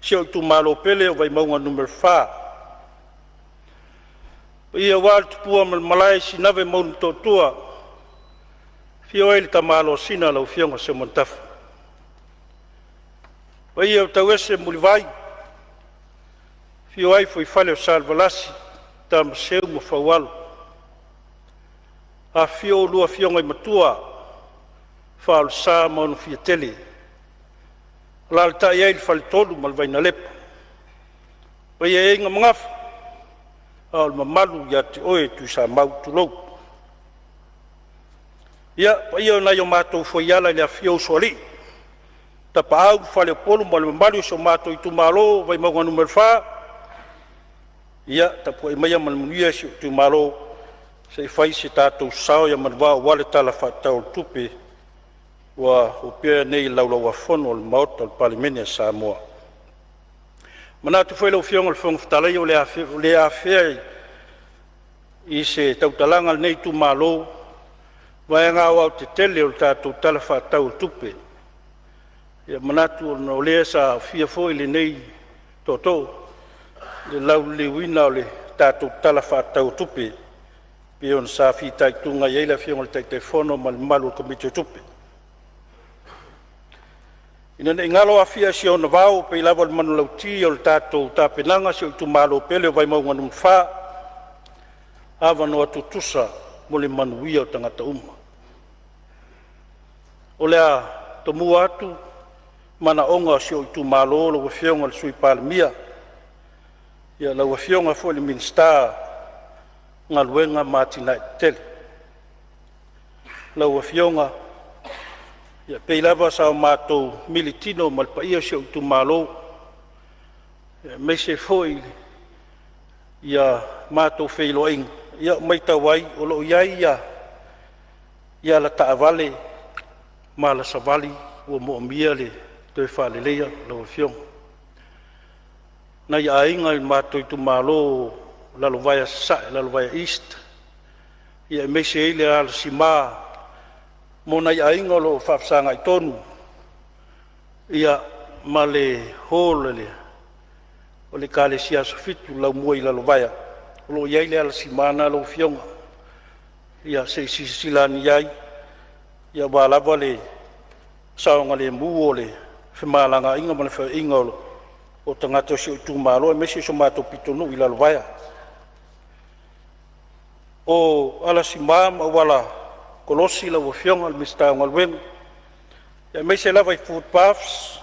Si ou itumalo pele, o Vaimauga 4. O paia aua le tupua ma le malae i Sinave ma Ulumotootua, afio ai le tama Alosina, lau Afioga Seumanutafa. O paia o Tauese Mulivai, afio ai fuaifale o Salevalasi, Tamaseu ma Faualo, afifio a oulua afioga i Matua, Faaolesa ma Onofiatele, alaalatai ai le faletolu ma le Vainalepa. O paia e ma magafa ae o le mamalu ia te oe Tuisamau. Tulou. Ia, o paia o nai o matou fuaiala i le afifio o usoalii, Tapaau, Faleupolu ma le mamalu i si o matou itumalo o Vaimauga 4, ia tapuai maia ma le manuia si ou itumalo se i fai se tatou sao ia manuvao aua le Tala Faatatau o le Tupe ua opea nei i le Laulau-a-Fono a le Maota o le Palemene o Samoa. E manatu foi lau Afioga i le Fofoga Fetalai o le a afea i se tautalaga a lenei itumalo vaega aoaotetele o le tatou Tala Faatatau o le Tupe. E manatu ona o lea sa aofia foi lenei tootoo i le lauliliuina o le tatou Tala Faatatau o Tupe pei ona sa fitaituga ai le Afioga i le Taitaifono ma le mamalu o le Komiti o Tupe. Ina ne i galo Afia i si ona vao e pei lava o le manulauti o le tatou tapenaga i si ou itumalo pele o Vaimauga 4, avanoa tutusa mo le manuia o tagata uma. O le a tomua atu manaoga o si ou itumalo lau Afioga i le Sui Palemia, lau Afioga foi i le Minisita o Galuega ma Atinae Eseese. Lau Afioga, e pei lava sa matou militino ma le paia o si ou itumalo aemaise foi ia matou feiloaiga, ia ua matau ai o lo o i ai alataavale ma alasavali ua moomia le toe faaleleia lau Afioga. Nai aiga i le matou itumalo o Lalovaea Sasae, Lalovaea East, aemaise ai le alasima mo nai aiga o lo o faafesagai tonu ma le hall o le Ekalesia Aso Fitu i Laumua i Lalovaea. O lo o i ai le alasima lena lau Afioga, ia se i silasila ane i ai aua lava le saogalemu o le femalagaaiga ma le feoaiga o tagata o si ou itumalo aemaise o si o matou pitonuu i Lalovaea. O alasima ma auala kolosi lau Afioga i le Minisita o Galuega, aemaise lava i footpaths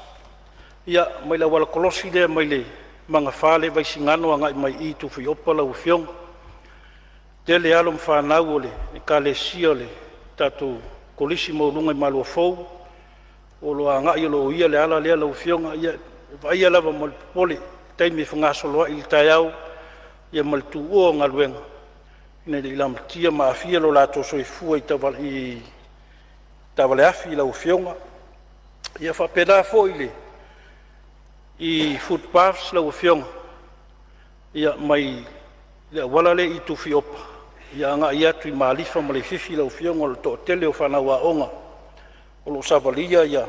mai le auala kolosi lea mai le magafa lea i Vaisigano agai mai i Tufiaopa lau Afioga. E tele alo ma fanau o le Ekalesia o le tatou Kolisi Maualuga i Maluafou o lo o agai o lo o uia le ala lea lau Afioga. Ia, e vaaia lava ma le popole i taimi e fegasoloai i le taeao ma le tuua o galuega ina ne i lamatia ma aafia lo latou soifua i taavale afi lau Afioga. Ia faapena foi i footpaths lau Afioga, mai le auala lea i Tufiaopa agai atu i Malifa ma Leififi lau Afioga. O le toatele o fanau aoga o lo o savalia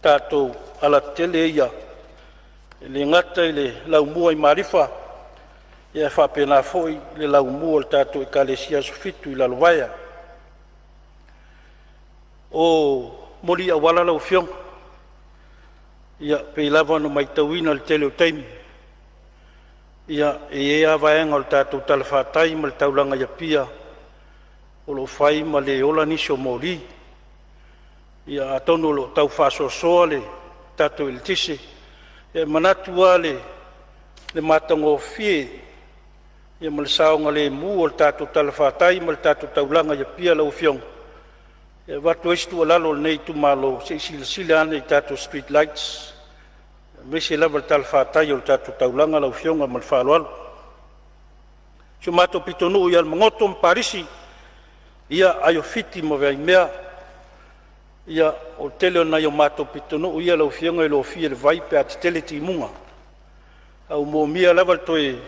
tatou alatetele ia, e le gata i le laumua i Malifa ae faapena foi le laumua o le tatou Ekalesia Aso Fitu i Lalovaea. O moli auala lau Afioga, ia e pei lava ona matauina i le tele o taimi, e i ai lava vaega o le tatou talafatai ma le taulaga i Apia o lo o fai ma le ola nisi o moli. Ia atonu o lo o tau faasoasoa le tatou eletise, e manatu lava i le matagofie ma le saogalemu o le tatou talafatai ma le tatou taulaga i Apia lau Afioga. E avatu ai se tuualalo a lenei itumalo, se i silasila ane i tatou street lights aemaise lava i le talafatai o le tatou taulaga lau Afioga. Ma le faaaloalo. Si o matou pitonuu ia Alamagoto ma Palisi, ia Aiofiti ma Vaimea, ia o le tele o nai o matou pitonuu ia lau Afioga e lofia i le vai pe a tetele timuga, ae ua moomia lava le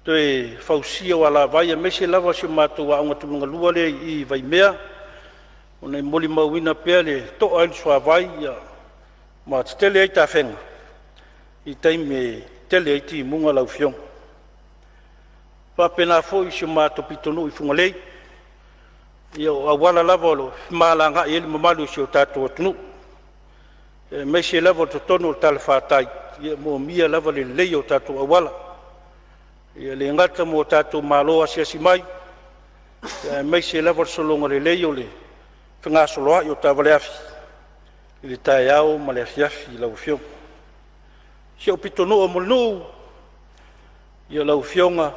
toe fausia o alavai aemaise lava si o matou aoga tulaga lua lea i Vaimea, ona e molimauina pea le to'a ai o le suavai ma tetele ai tafega. i taimi e tele ai timuga lau Afioga. E faapena foi si o matou pitonuu i Fugalei, ia o auala lava o lo o femalagaai ai le mamalu o si o tatou atunuu, aemaise lava o totonu o le talafatai e moomia lava le lelei o tatou auala, e le gata mo tatou malo asiasi mai, aemaise lava o le sologa lelei o le fegasoloai o taavaleafi i le taeao ma le afiafi lau Afioga. Si ou pitonuu o Mulinuu, ia lau Afioga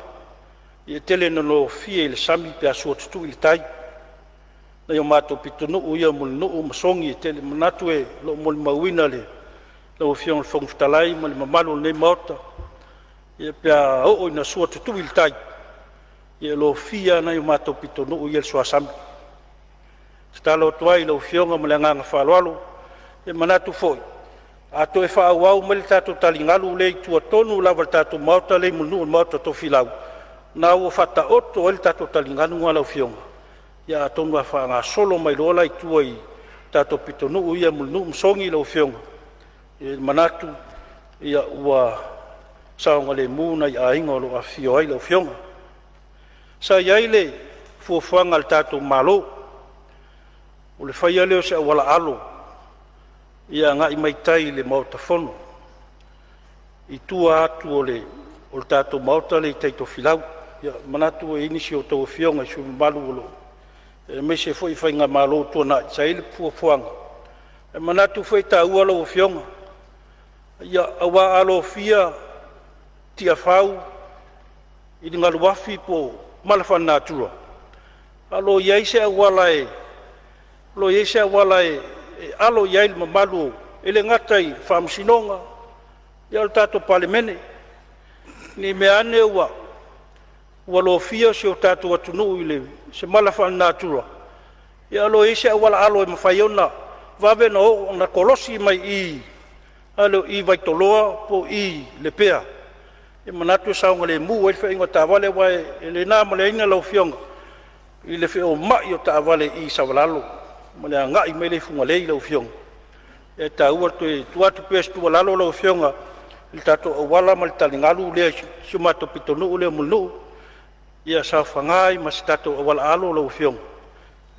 e tele ina lofia i le sami pe a sua tutui le tai, nai o matou pitonuu ia o Mulinuu ma Sogi. E tele manatu o lo o molimauina e lau Afioga i le Fofoga Fetalai ma le mamalu o lenei Maota, ia pe a oo ina sua tutui le tai, ia e lofia lava nai o matou pitonuu ia i le suasami. E tatalo atu ai i lau Afioga ma le agaga faaaloalo, e manatu foi a toe faaauau mai le tatou taligalu lea i tua tonu lava o le tatou maota lea i Mulinuu, le maota o Tofilau, lena ua faataoto ai le tatou taligalu lena lau Afioga. Ia atonu a faagasolo mai loa la i tua i tatou pitonuu ia Mulinuu ma Sogi lau Afioga, ia e manatu ua saogalemu nai aiga o lo o afifio ai lau Afioga. Sa i ai le fuafuaga a le tatou Malo o le faia lea o se auala alo ia agai mai tai i le Maota Fono i tua atu o le tatou maota lea i tai i Tofilau. Ia, e manatu e i ai nisi o a outou afioga i sui usufono mamalu o lo o aemaise foi faigamalo ua tuanai sa i ai le fuafuaga. E manatu foi e taua lau Afioga, aua a lofia Tiafau i le galu afi po o mala faalenatura, ae o lo o i ai se auala e alo i ai le mamalu e le gata i le Faamasinoga a o le tatou Palemene. Ne i meaane ua lofia si o tatou atunuu i se mala faalenatura, ae o lo o i ai se auala alo e mafai ai ona vave ona kolosi mai i i a lea o i Vaitoloa po o i Lepea, e manatu e saogalemu ai le feaiga o taavale. Aua e le na ma le laina lau Afioga i le feomai o taavale i Savalalo ma le agai mai lea i Fugalei lau Afioga. E taua le toe tuu atu pea o se tuualalo lau Afioga i le tatou auala ma le taligalu lea i si o matou pitonuu lea o Mulinuu, ia saofaga ai ma se tatou auala alo lau Afioga,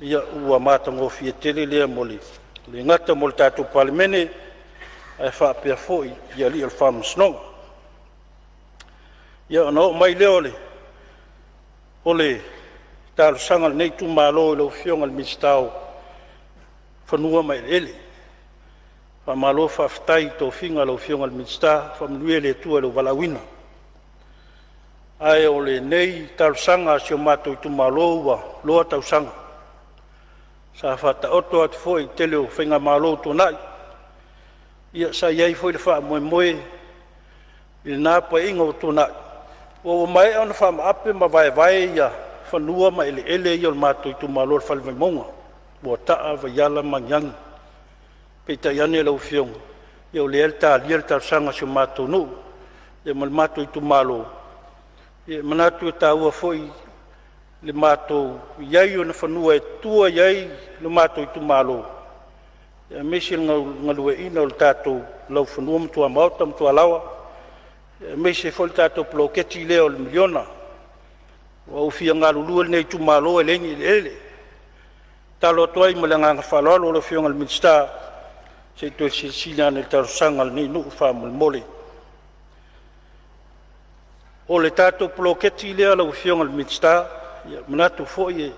ia ua matagofie tele lea e le gata mo le tatou Palemene ae faapea foi i alii o le Faamasinoga. Ia, ona oo mai lea o le talosaga a lenei itumalo i lau Afioga i le Minisita o Fanua ma Eleele. Faamalo faafetai i tofiga a lau Afioga i le Minisita, faamanuia le Atua i lou valaauina. Ae o lenei talosaga a si o matou itumalo ua loa tausaga, sa faataoto atu foi i le tele o faigamalo ua tuanai. Ia sa i ai foi le faamoemoe i lena Paeaiga ua tuanai ua maea ona faamaape ma vaevae ia fanua ma eleele ia o le matou itumalo i le Fale Vaimauga, Moataa, Vaiala ma Magiagi. Peitai ane lau Afioga, ia o lea e talia le talosaga a si o matou nuu ma le matou itumalo. E manatu e taua foi le matou i ai i ona fanua e tua i ai lo matou itumalo, aemaise le galueaiina o le tatou laufanua ma tuamaota ma tualaoa, aemaise foi le tatou poloketi lea o le miliona. Ua ou fia galulue i lenei itumalo e leai ni eleele. E tatalo atu ai ma le agaga faaaloalo lau Afioga i le Minisita, se i toe silasila ane i le talosaga a lenei nuu faamolemole. O le tatou poloketi lea lau Afioga i le Minisita, e manatu foi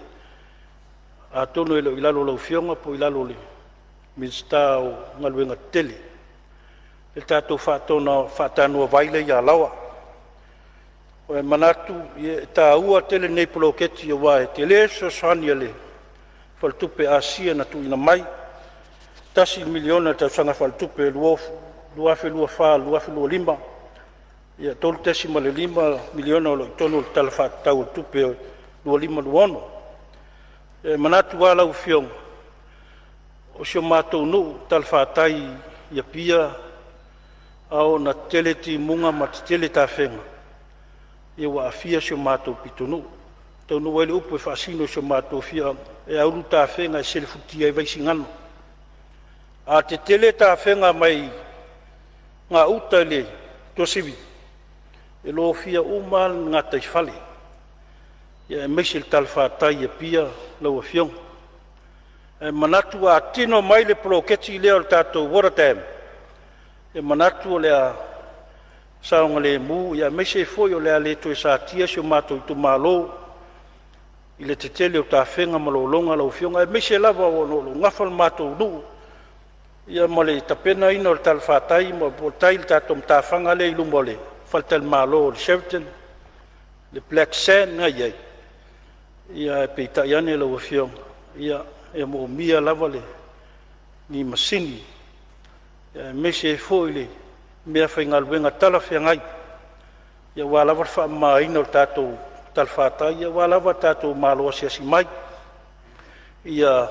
atonu e le o i lalo o lau Afioga po o i lalo o le Minisita o Galuega Tetele, le tatou faatanoa vai lea i Alaoa. E manatu e taua tele lenei poloketi aua e tele le fesoasoani a le Faletupe Asia na tuuina mai, $1 miliona i le tausaga faaletupe 2024/2025, $3.5 miliona o lo o i totonu o le Tala Faatatau o le Tupe 2025/2026. E manatu lava lau Afioga, o si o matou nuu i talafatai i Apia, a oo ina tetele timuga ma tetele tafega, ia ua aafia si o matou pitonuu. E taunuu ai le upu e faasino i si o matou afioaga, e a ulu tafega e selefutia ai Vaisigano. A tetele tafega mai gauta i le Tuasivi, e lofia uma lava le gataifale aemaise le talafatai i Apia lau Afioga. Ae manatu a tino mai le poloketi lea o le tatou water dam, e manatu o le a saogalemu aemaise ai foi o le a le toe satia si o matou itumalo i le tetele o tafega ma lologa lau Afioga, aemaise lava ona o lo o nafa le matou nuu ma le tapenaina o le talafatai po o tai i le tatou matafaga lea i luma o le faletalimalo o le Sheraton, le Black Sand na e i ai. Ae peitai ane lau Afioga, ia e moomia lava ni masini aemaise ai foi le meafaigaluega talafeagai aua lava le faamamaina o le tatou talafatai aua lava le tatou malo asiasi mai, ia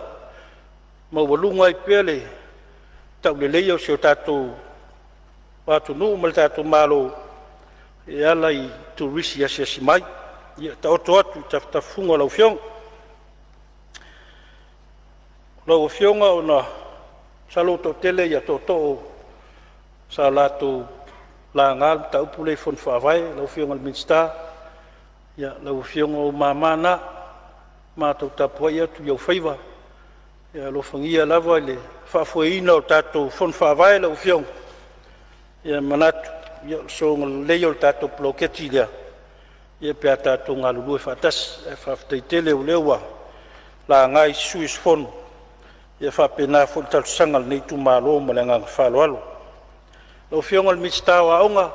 maualuga ai pea le tauleleia o si o tatou atunuu ma le tatou Malo e ala i turisi asiasi mai. Ia taoto atu i tafatafafuga o lau Afioga. Lau Afioga, ona masalo ua toatele tootoo sa latou laga le mataupu lea i Fono Faavae. Lau Afioga i le Minisita, lau Afioga o ou mama na, matou tapuai atu i ou faiva. Ia alofagia lava le faafoeina o tatou Fono Faavae lau Afioga. E manatu o le sologa lelei o le tatou poloketi lea pe a tatou galulue faatasi. Ae faafetai tele o lea ua laga e isi sui usufono, e faapena foi le talosaga a lenei itumalo. Ma le agaga faaaloalo. Lau Afioga i le Minisita o Aoga,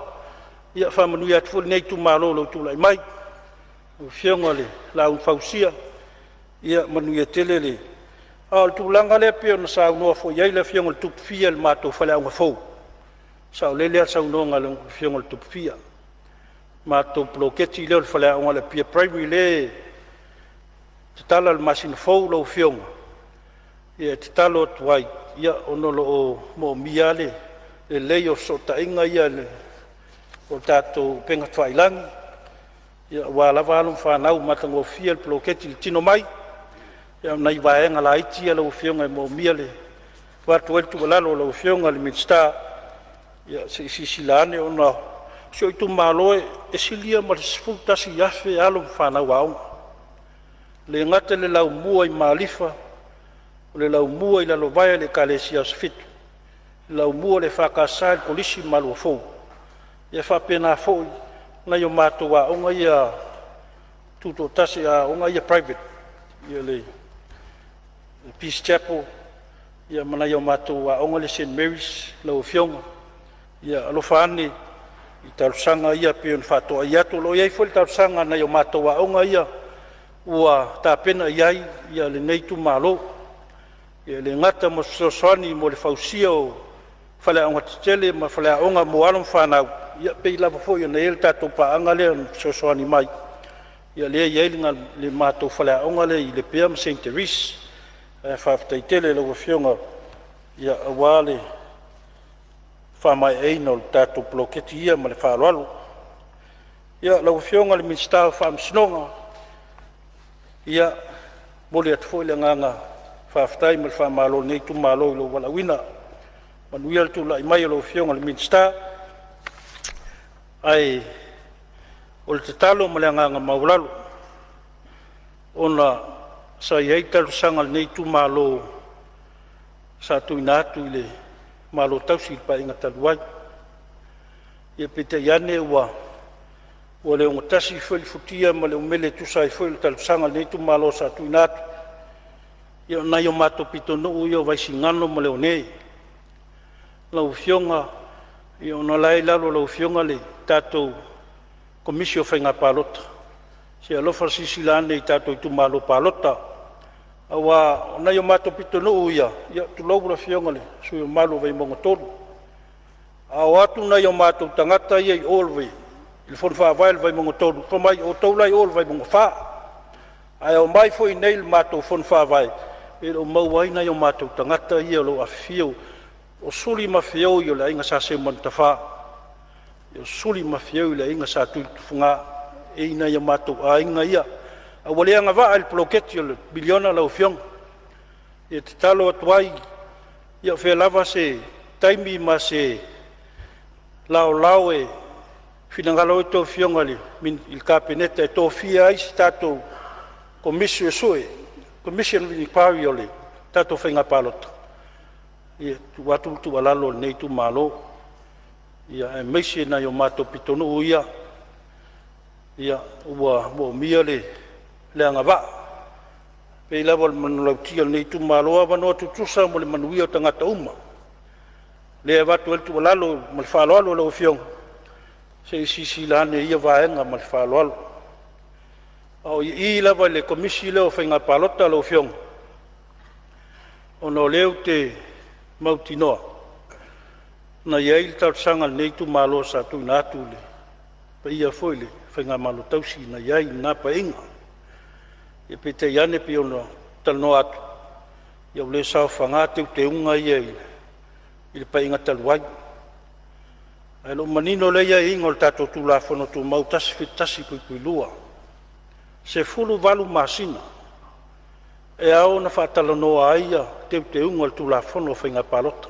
ia faamanuia atu foi lenei itumalo i lou tulai mai lau Afioga i le Laau na Fausia. Ia manuia tele le… A o le tulaga lea pei ona saunoa foi i ai le Afioga i le Tupu Fia i le matou faleaoga fou, e saolele lava le saunoaga a le Afioga i le Tupu Fia. Matou poloketi lea o le faleaoga o le Apia Primary lea e tatala i le masina fou lau Afioga. E tatalo atu ai ona o lo o moomia lava le lelei o fesootaiga ia o tatou upega tafailagi aua lava alo ma fanau. E matagofie le poloketi i le tino mai, a o nai vaega laiti ia lau Afioga e moomia le avatu ai le tuualalo i lau Afioga i le Minisita, se i silasila ane, ona o si ou itumalo e silia ma le 11,000 alo ma fanau aoga, e le gata i le laumua i Malifa, o le laumua i Lalovaea i le Ekalesia Asofitu, le laumua o le EFKS i le Kolisi o Maluafou, e faapena foi nai a matou aoga ia tutoatasi, aoga ia private, le Peace Chapel ma nai a matou aoga ia St Marys. Lau Afioga, ia alofa ane i talosaga ia pei ona faatoai atu. O lo o i ai foi le talosaga a nai a matou aoga ia ua tapena i ai lenei itumalo, e le gata mo se fesoasoani mo le fausia o faleaoga tetele ma faleaoga mo alo ma fanau, e pei lava foi ona i ai le tatou paaga lea na fesoasoani mai, lea e i ai le matou faleaoga lea i Lepea ma Saint Therese. Ae faafetai tele i lau Afioga aua le faamaeaina o le tatou poloketi ia. Ma le faaaloalo. Ia, lau Afioga i le Minisita o Faamasinoga, ia, e momoli atu foi le agaga faafetai ma le faamalo o lenei itumalo i lou valaauina. Manuia le tulai mai o lau Afioga i le Minisita. Ae o le tatalo ma le agaga maualalo, ona sa i ai talosaga a lenei itumalo sa tuuina atu i le Malo Tausi i le Paeaiga talu ai, peitai ane ua le ogatasi foi le futia ma le umele e tusa ai foi o le talosaga a lenei itumalo sa tuuina atu. Ia o nai o matou pitonuu ia o Vaisigano ma Leone. Lau Afioga, ona o la e i lalo o lau Afioga le tatou Komisi o Faiga Palota, se i alofa silasila ane i tatou itumalo palota, aua o nai o matou pitonuu ia, tulou le Afioga i le sui usufono mamalu o Vaimauga 3, a o atu nai o matou tagata ia i o i le fono faavae o le Vaimauga 3, fai mai, o outou la e i o i le Vaimauga 4. Ae omai foi i inei i le matou fono faavae, e le o maua ai nai o matou tagata ia o lo o afifio o Suli ma Feoi o le Aiga Sa Seumanutafa, o Suli ma Feoi o le Aiga Sa Tuiotufuga. E i ai nai o matou aiga ia ae ua le agavaa i le poloketi o le miliona lau Afioga. E tatalo atu ai, ia o fea lava se taimi ma se laolao e finagalo ai a outou Afioga i le Kapeneta e tofia ai se tatou Komisi Suesue, Commission of Inquiry o le tatou Faiga Palota, ia, e tuu atu le tuualalo a lenei itumalo, aemaise nai o matou pitonuu ia ua moomia le agavaa e pei lava o le manulauti a lenei itumalo, avanoa tutusa mo le manuia o tagata uma. O lea e avatu ai le tuualalo ma le faaaloalo i lau Afioga, se i silasila ane i ia vaega ma le faaaloalo. A o i lava i le Komisi lea o Faiga Palota lau Afioga, ona o lea ou te mautinoa na i ai le talosaga a lenei itumalo sa tuuina atu i le paia foi i le faigamalo tausii na i ai i lena Paeaiga. Ia peitai ane pei ona talanoa atu, ia ua le saofaga teuteuga ia i le Paeaiga talu ai. Ae o lo o manino lelei aiaiga o le tatou Tulafono Tumau 171(2), 18 masina e ao ona faatalanoa ai Teuteuga o le Tulafono o Faiga Palota.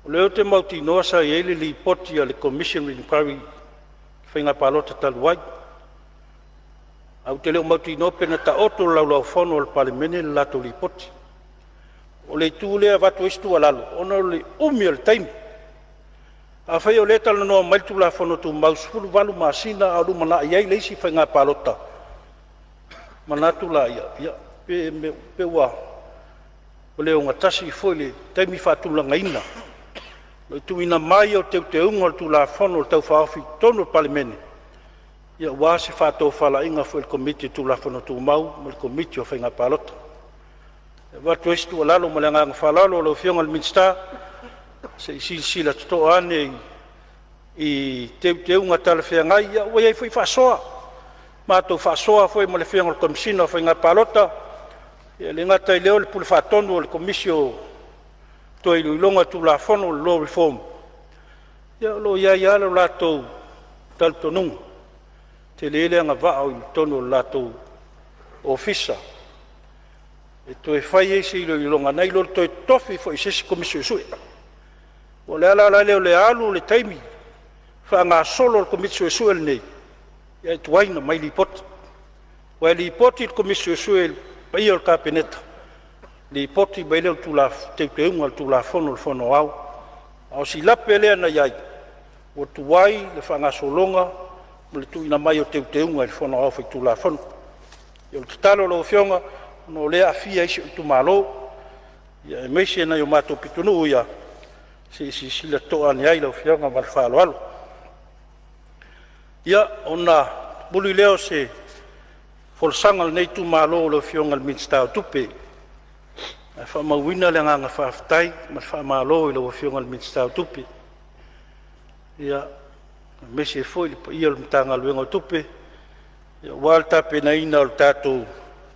O lea ou te mautinoa sa i ai le Lipoti a le Commission of Inquiry i le Faiga Palota talu ai, ae ou te le o mautinoa pe na taoto i le Laulau-a-Fono a le Palemene le latou Lipoti. O le itu lea e avatu ai se tuualalo, ona o le umi o le taimi. Afai o lea e talanoa mai le Tulafono Tumau e 18 masina a o lumanai ai le isi faiga palota, manatu laia, ia, pe ua le ogatasi foi le taimi faatulagaina o le tuuina mai o Teuteuga o le Tulafono Tau Faaofi i totonu o le Palemene, aua se faatofalaiga foi a le Komiti o Tulafono Tumau ma le Komiti o Faiga Palota. E avatu ai se tuualalo ma le agaga faaaloalo lau Afioga i le Minisita, se i silasila totoa ane i teuteuga talafeagai. Ia ua i ai foi faasoa, matou faasoa foi ma le Afioga i le Komesina o Faiga Palota, e le gata i lea o le Pule Faatonu o le Komisi o Toe Iloiloga o Tulafono, le Law Reform. Ia o lo o i ai lava lo latou talitonuga, e tele le agavaa o i totonu o le latou ofisa e toe fai ai se iloiloga nai lo le toe tofi foi o se isi Komisi Suesue. O le ala la lea o le alu o le taimi faagasolo le Komisi Suesue lenei ae tuai ona aumai Lipoti. Aua e lipoti i le Komisi Suesue i le paia o le Kapeneta, lipoti mai ai lea o Teuteuga o le Tulafono i le Fono Aoao. A o si lape lea na i ai, ua tuai le faagasologa ma le tuuina mai o Teuteuga i le Fono Aoao Faitulafono. O le tatalo i lau Afioga ona o lea e aafia ai si ou itumalo, aemaise nai o matou pitonuu ia, se i silasila totoa ane i ai lau Afioga ma le faaaloalo. Ia, ona mulimuli lea o se folasaga a lenei itumalo i lau Afioga i le Minisita o Tupe, ae faamauina le agaga faafetai ma le faamalo i lau Afioga i le Minisita o Tupe, aemaise ai foi le paia o le Matagaluega o Tupe aua le tapenaina o le tatou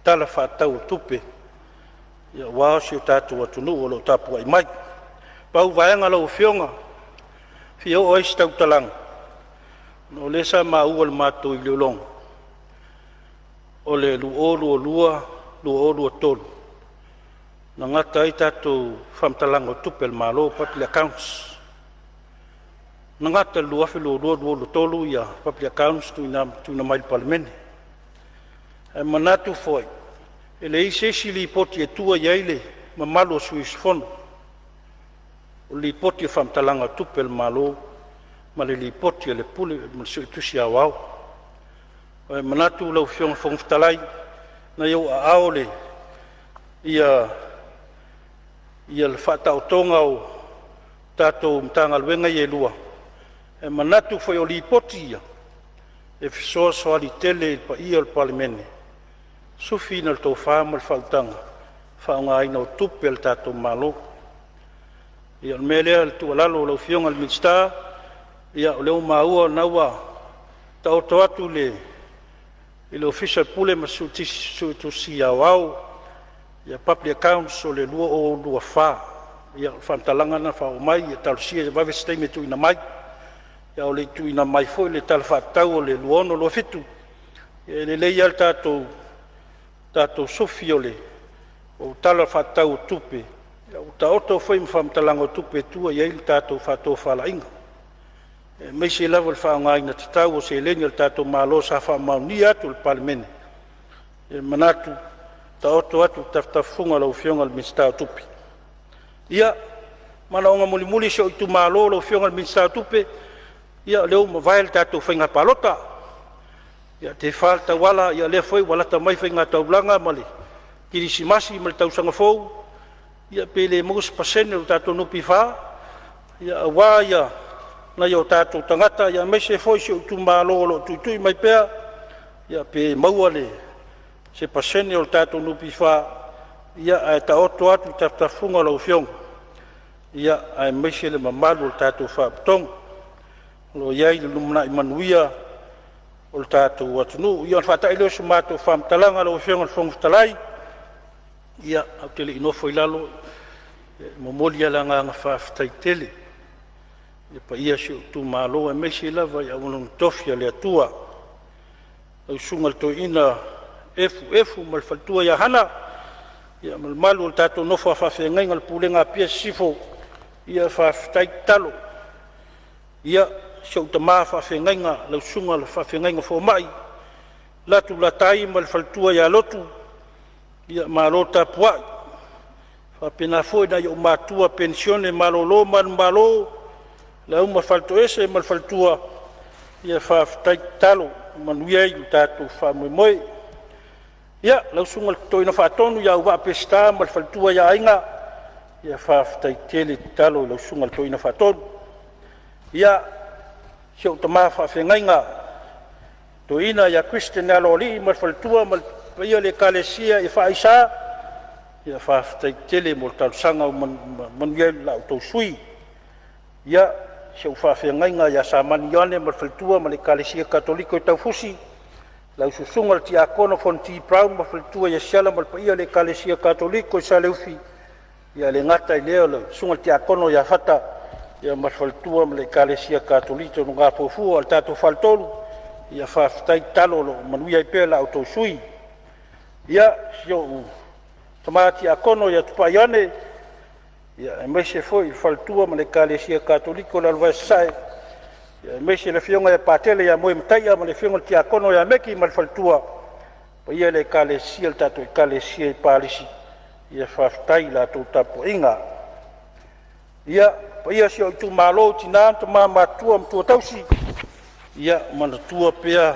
Tala Faatatau o Tupe aua si o tatou atunuu o lo o tapuai mai. Pau vaega lau Afioga e fia oo i ai se tautalaga, ona o lea sa maua i le matou iloiloga o le 2022/2023 na gata ai tatou faamatalaga o tupe a le Malo, public accounts. Na gata i le 2022/2023 public accounts tuuina mai i le Palemene. Ae manatu foi e leai se isi Lipoti e tua i ai le mamalu o sui usufono, o le Lipoti o Faamatalaga o Tupe a le Malo ma le Lipoti a le Pule ma le Suetusi Aoao. Ae manatu lau Afioga i le Fofoga Fetalai, o lena e i ou aao le faataotoga o tatou Matagaluega ia e lua. E manatu foi o Lipoti ia e fesoasoani tele i le paia o le Palemene i le sufiina o le tofa ma le faautaga i le faaaogaina o tupe a le tatou Malo. Ia, o le mea lea o le tuualalo i lau Afioga i le Minisita, ia o lea ua maua o lena ua taoto atu i le Ofisa o le Pule ma le Suetusi Aoao public accounts o le 2024. Ia o le faamatalaga lena e faaoo mai, ia talosia ia vave se taimi e tuuina mai, a o le i tuuina mai foi le Tala Faatatau o le 2026/2027, e lelei lava le tatou sufi o Tala Faatatau o Tupe, ua taoto foi ma faamatalaga o tupe e tua i ai le tatou faatofalaiga. aemaise lava o le faaaogaina tatau o seleni a le tatou Malo sa faamaonia atu e le Palemene. E manatu, taoto atu i tafatafa o lau Afioga i le Minisita o Tupe. Ia, manaoga mulimuli o si ou itumalo lau Afioga i le Minisita o Tupe, ia o lea ua mavae le tatou faiga palota, ia tefa le tauala, ia o lea foi ua lata mai faiga taulaga ma le kerisimasi ma le tausaga fou, ia pe le maua se pasene o le tatou NPF aua nai o tatou tagata, aemaise foi si ou itumalo o lo o tuitui mai pea, ia pe maua se pasene o le tatou NPF, ae taoto atu i tafatafa o lau Afioga, aemaise le mamalu o le tatou Faalapotopotoga o lo o i ai le lumanai manuia o le tatou atunuu. Ia ona faatai lea o se matou faamatalaga lau Afioga i le Fofoga Fetalai. Ia, ae ou te le i nofo i lalo, e momoli lava le agaga faafetai tele i le paia o si ou itumalo aemaise lava i auauna totofi a le Atua, lau Susuga i le Toeaina Efu Efu ma le faletua ia Hana ma le mamalu o le tatou nofo a faafeagaiga o le Pulega a Apia Sisifo. Ia faafetai tatalo. Ia, si ou tama faafeagaiga lau Susuga i le Faafeagaiga Foamai Latu Latai ma le faletua ia Lotu, ia malo tapuai. E faapena foi nai ou matua penisione malolo manumalo, Leauma Faletoese ma le faletua, ia faafetai tatalo ua manuia ai lo tatou faamoemoe. Ia, lau susuga i le Toeaina Faatonu ia Auvaa Peseta ma le faletua ia Aiga, ia faafetai tele tatalo i lau susuga i le Toeaina Faatonu. Ia, si ou tama faafeagaiga toeaina ia Christian Aloalii ma le faletua ma le paia o le Ekalesia EFIS, ia faafetai tele mo le talosaga ua manuia ai la outou sui usufono. Ia, si ou faafeagaiga ia Samani Ioane ma le faletua ma le Ekalesia Katoliko i Taufusi, lau susuga i le Tiakono Fonoti Brown ma le faletua ia Siala ma le paia o le Ekalesia Katoliko i Saleufi, e le gata i lea o le susuga i le Tiakono ia Fata ma le faletua ma le Ekalesia Katoliko i Nonogapoufu. A o le tatou faletolu, ia faafetai tatalo o lo o manuia ai pea la outou sui usufono. Ia, si ou tama tiakono ia Tupai Ioane, aemaise foi le faletua ma le Ekalesia Katoliko i Lalovaea Sasae, aemaise le afioga ia Patele ia Moemataia ma le afioga i le Tiakono ia Meki ma le faletua, le paia i le Ekalesia, le tatou Ekalesia i Palisi, ia faafetai i la outou tapuaiga. Ia, le paia o si ou itumalo i tina ma tama matutua ma matua tausii, ia manatua pea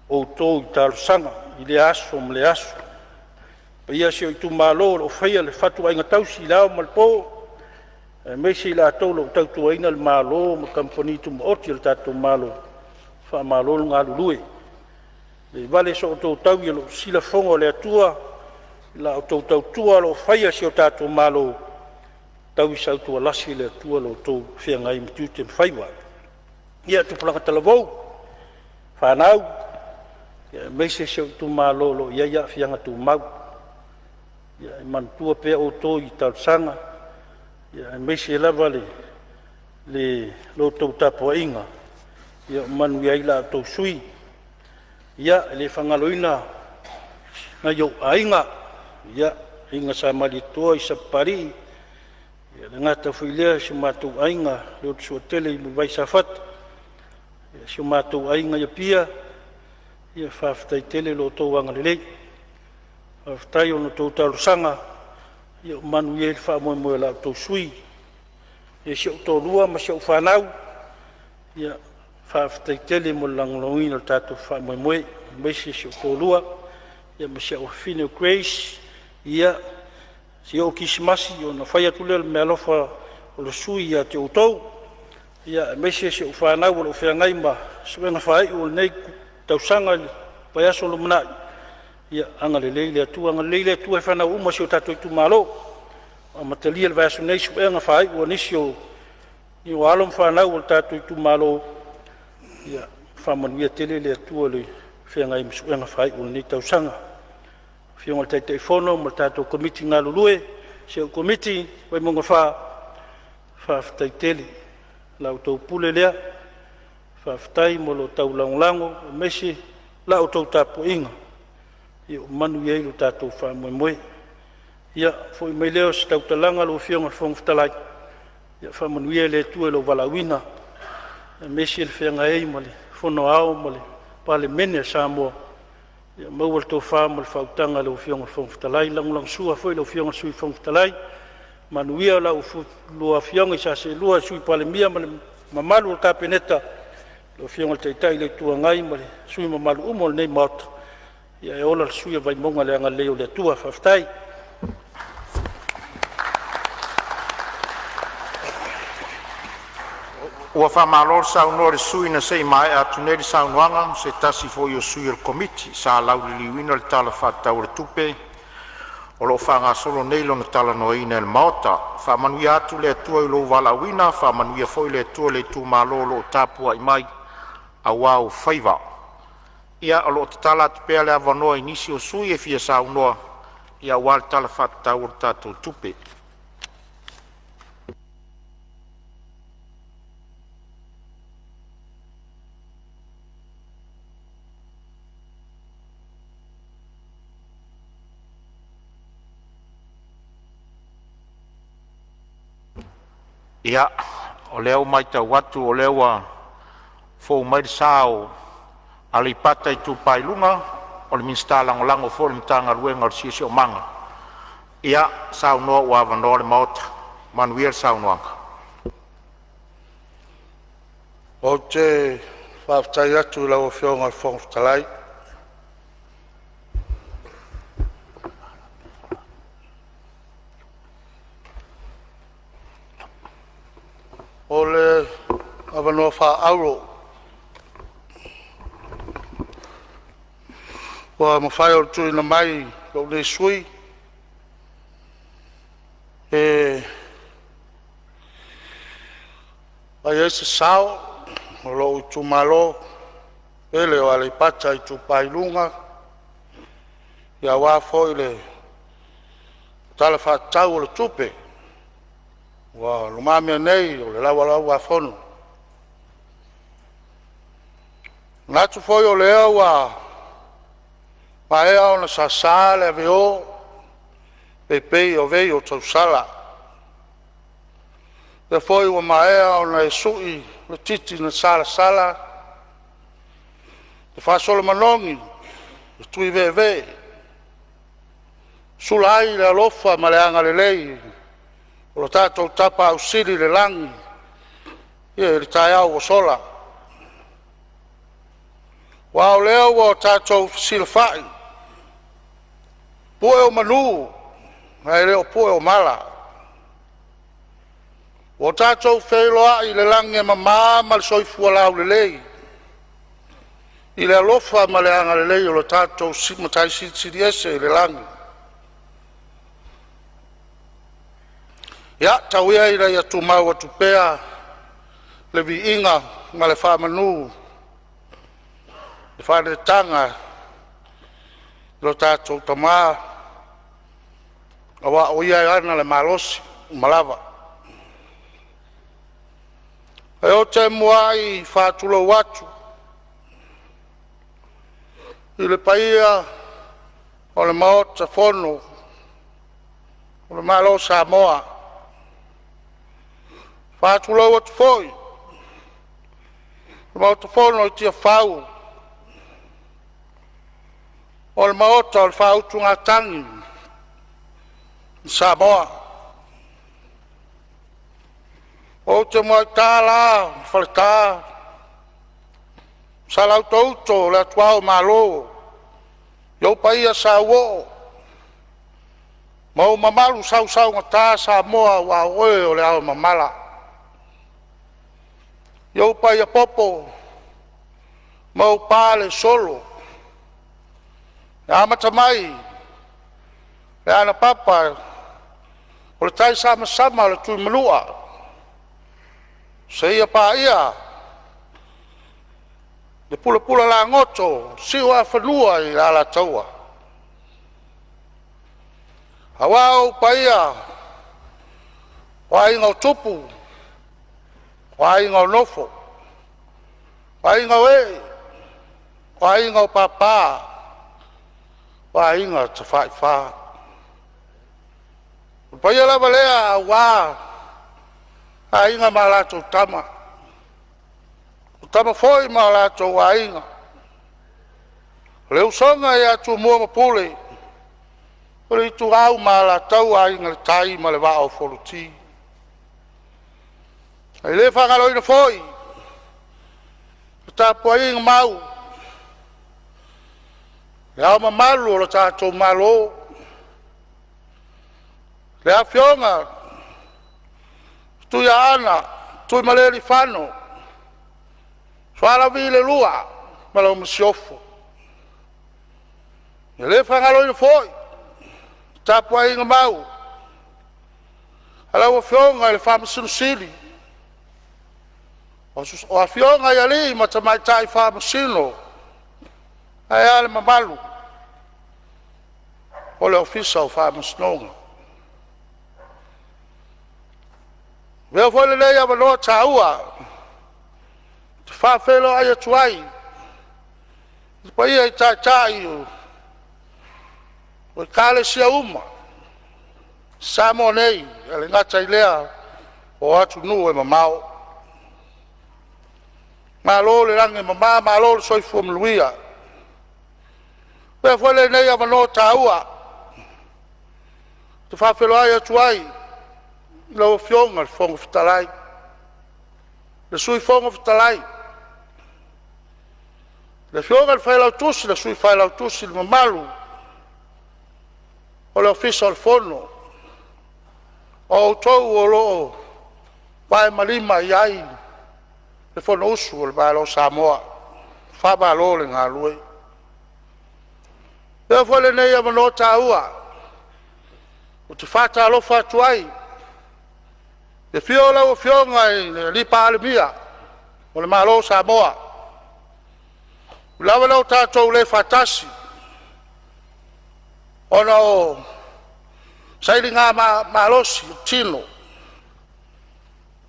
outou i talosaga i lea aso ma lea aso. Le paia o si ou itumalo o lo o faia le fatuaiga tausi i le ao ma le po, aemaise i latou o lo o tautuaina le Malo ma Kamupani Tumaoti a le tatou Malo, faamalo le galulue. Le vale so outou taui, o lo o silafogo e le Atua la outou tautua o lo o faia i si o tatou Malo, tau sautualasi le Atua lo outou feagai ai ma tiute ma faiva. Ia, tupulaga talavou, fanau, aemaise si ou itumalo o lo o i ai aafiaga tumau, ia e manatua pea outou i talosaga, aemaise lava la outou tapuaiga ua manuia ai la outou sui usufono. Ia, e le faagaloina nai ou aiga, le aiga Sa Malietoa i Sapapalii, e le gata foi i lea o si o matou aiga Leutosuatele i Mulivai Safata, si o matou aiga i Apia, ia faafetai tele i lo outou agalelei, faafetai i la outou talosaga ua manuia ai le faamoemoe o la outou sui usufono. Ia, si ou toalua ma si au fanau, ia faafetai tele mo le lagolagoina o le tatou faamoemoe, aemaise si ou toalua ma si au afafine o Grace. Ia, se i oo i le Kerisimasi ona fai atu lea o le meaalofa a le sui usufono ia te outou, aemaise si au fanau o lo o feagai ma suega faaiu o lenei tausaga i le vaiaso o lumanai. Ia agalelei le Atua, agalelei le Atua i fanau uma a si o tatou itumalo ua amatalia i le vaiaso nei suega faaiu a nisi o alo ma fanau a le tatou itumalo. Ia faamanuia tele le Atua i le feagai ai ma suega faaiu o lenei tausaga. Afioga i le Taitaifono ma le tatou Komiti galulue, si au Komiti Vaimauga 4, faafetai tele i la outou pule lea, faafetai mo lo outou lagolago aemaise la outou tapuaiga ua manuia ai lo tatou faamoemoe. Ia, foi mai lea o se tautalaga lau Afioga i le Fofoga Fetalai, ia faamanuia le Atua i lou valaauina. aemaise le feagai ai ma le Fono Aoao ma le Palemene o Samoa. Ia maua le tofa ma le faautaga i lau Afioga i le Fofoga Fetalai, e lagolagosua foi i lau Afioga i le Sui Fofoga Fetalai. Manuia la oulua Afioga i sa seelua le Sui Palemia ma le mamalu o le Kapeneta, lau Afioga i le Taitai o le Itu Agai ma sui usufono mamalu uma o lenei Maota. Ae ola le sui usufono o Vaimauga i le agalelei o le Atua. Faafetai. Ua faamalo saunoa i le sui usufono na se i mavae atu nei le saunoaga a se tasi foi o sui o le Komiti sa lauliliuina le Tala Faatatau o le Tupe o lo o faagasolo nei lona talanoaina i le Maota. Faamanuia atu le Atua i lou valaauina, faamanuia foi le Atua i le itumalo o lo o tapuai mai aua ou faiva. Ia, o lo o tatala atu pea le avanoa i nisi o sui usufono e fia saunoa aua le Tala Faatatau o le tatou Tupe. Ia, o lea ua matau atu o lea ua fou mai le sa o Aleipata Itupa i Luga, o le Minisita Lagolago foi o le Matagaluega o le Siosiomaga. Ia saunoa ua avanoa le Maota. Manuia le saunoaga. Ou te faafetai atu i lau Afioga i le Fofoga Fetalai mo le avanoa faaauro ua mafai ona tuuina mai i lou nei sui usufono e fai ai se sao o lou itumalo pele o Aleipata Itupa i Luga, aua foi le Tala Faatatau o le Tupe ua lumamea nei o le Laulau-a-Fono. E manatu foi o lea ua maea ona sasa le aveo peipei o vei o tausala, o lea foi ua maea ona e sui le titi na salasala ma faasolo manogi le tuiveevee, sula ai le alofa ma le agalelei o lo tatou Tapaau Sili i le lagi i le taeao ua sola. Aua o lea ua tatou fesilafai pue o manu ae le o pue o mala. Ua tatou feiloai i le lagi e mama ma le soifua laulelei i le alofa ma le agalelei o lo tatou Matai Silisili Ese i le lagi. Ia tau ia ina ia tumau atu pea le viiga ma le faamanu, le faaneetaga i lo tatou Tama aua o Ia e ana le malosi uma lava. Ae ou te muai faatulou atu i le paia o le Maota Fono o le Malo o Samoa, e faatulou atu foi i le Maota Fono i Tiafau o le Maota o le Faautugatagi a Samoa. Ou te muai ta la i Faleta ma Salautouto o le atuao o Malo, i ou paia sauoo ma ou mamalu sausaugata Samoa aua o oe o le aomamala. I ou paia popo ma ou palesolo, e amata mai i le Anapapa o le taisamasama o le Tuimanua seia paia le pulapula lagoto o Siuafanua i le Alataua. Aua ou paia o aiga o tupu, o aiga o nofo, o aiga o ee, o aiga o papa, o aiga tafaifa. O le paia lava lea aua Aiga ma latou Tama, Tama foi ma o latou Aiga, le Usoga ia Tumua ma Pule, Ituau ma Alataua, Aiga i le Tai ma le Vaa o Fonoti. E le faagaloina foi le tapuaiga mau a Le Ao Mamalu o le tatou Malo, le Afioga Tuiaana Tuimalealiifano Sualauvi II ma lau Masiofo. E le faagaloina foi le tapuaiga mau a lau Afioga i le Faamasino Sili, afioga i alii ma tamaitai Faamasino ae a le mamalu o le Ofisa o Faamasinoga. Avea foi lenei avanoa taua ou te faafeiloai atu ai i le paia i Taitai o Ekalesia uma i Samoa nei, ae le gata i lea o atunuu e mamao. Malo le lagi e mama, malo le soifua manuia. Avea foi lenei avanoa taua ou te faafeiloai atu ai i lau Afioga i le Fofoga Fetalai, le Sui Fofoga Fetalai, le Afioga i le Failautusi, le Sui Failautusi, le mamalu o le Ofisa o le Fono, o outou o lo o vae ma lima i ai le Fonousu a le Malo o Samoa. Faamalo le galulue. Avea foi lenei avanoa taua ou te faatalofa atu ai i le afio o lau Afioga i le Palemia o le Malo o Samoa. Ua lava le tatou le faatasi ona o sailiga malosi o le tino.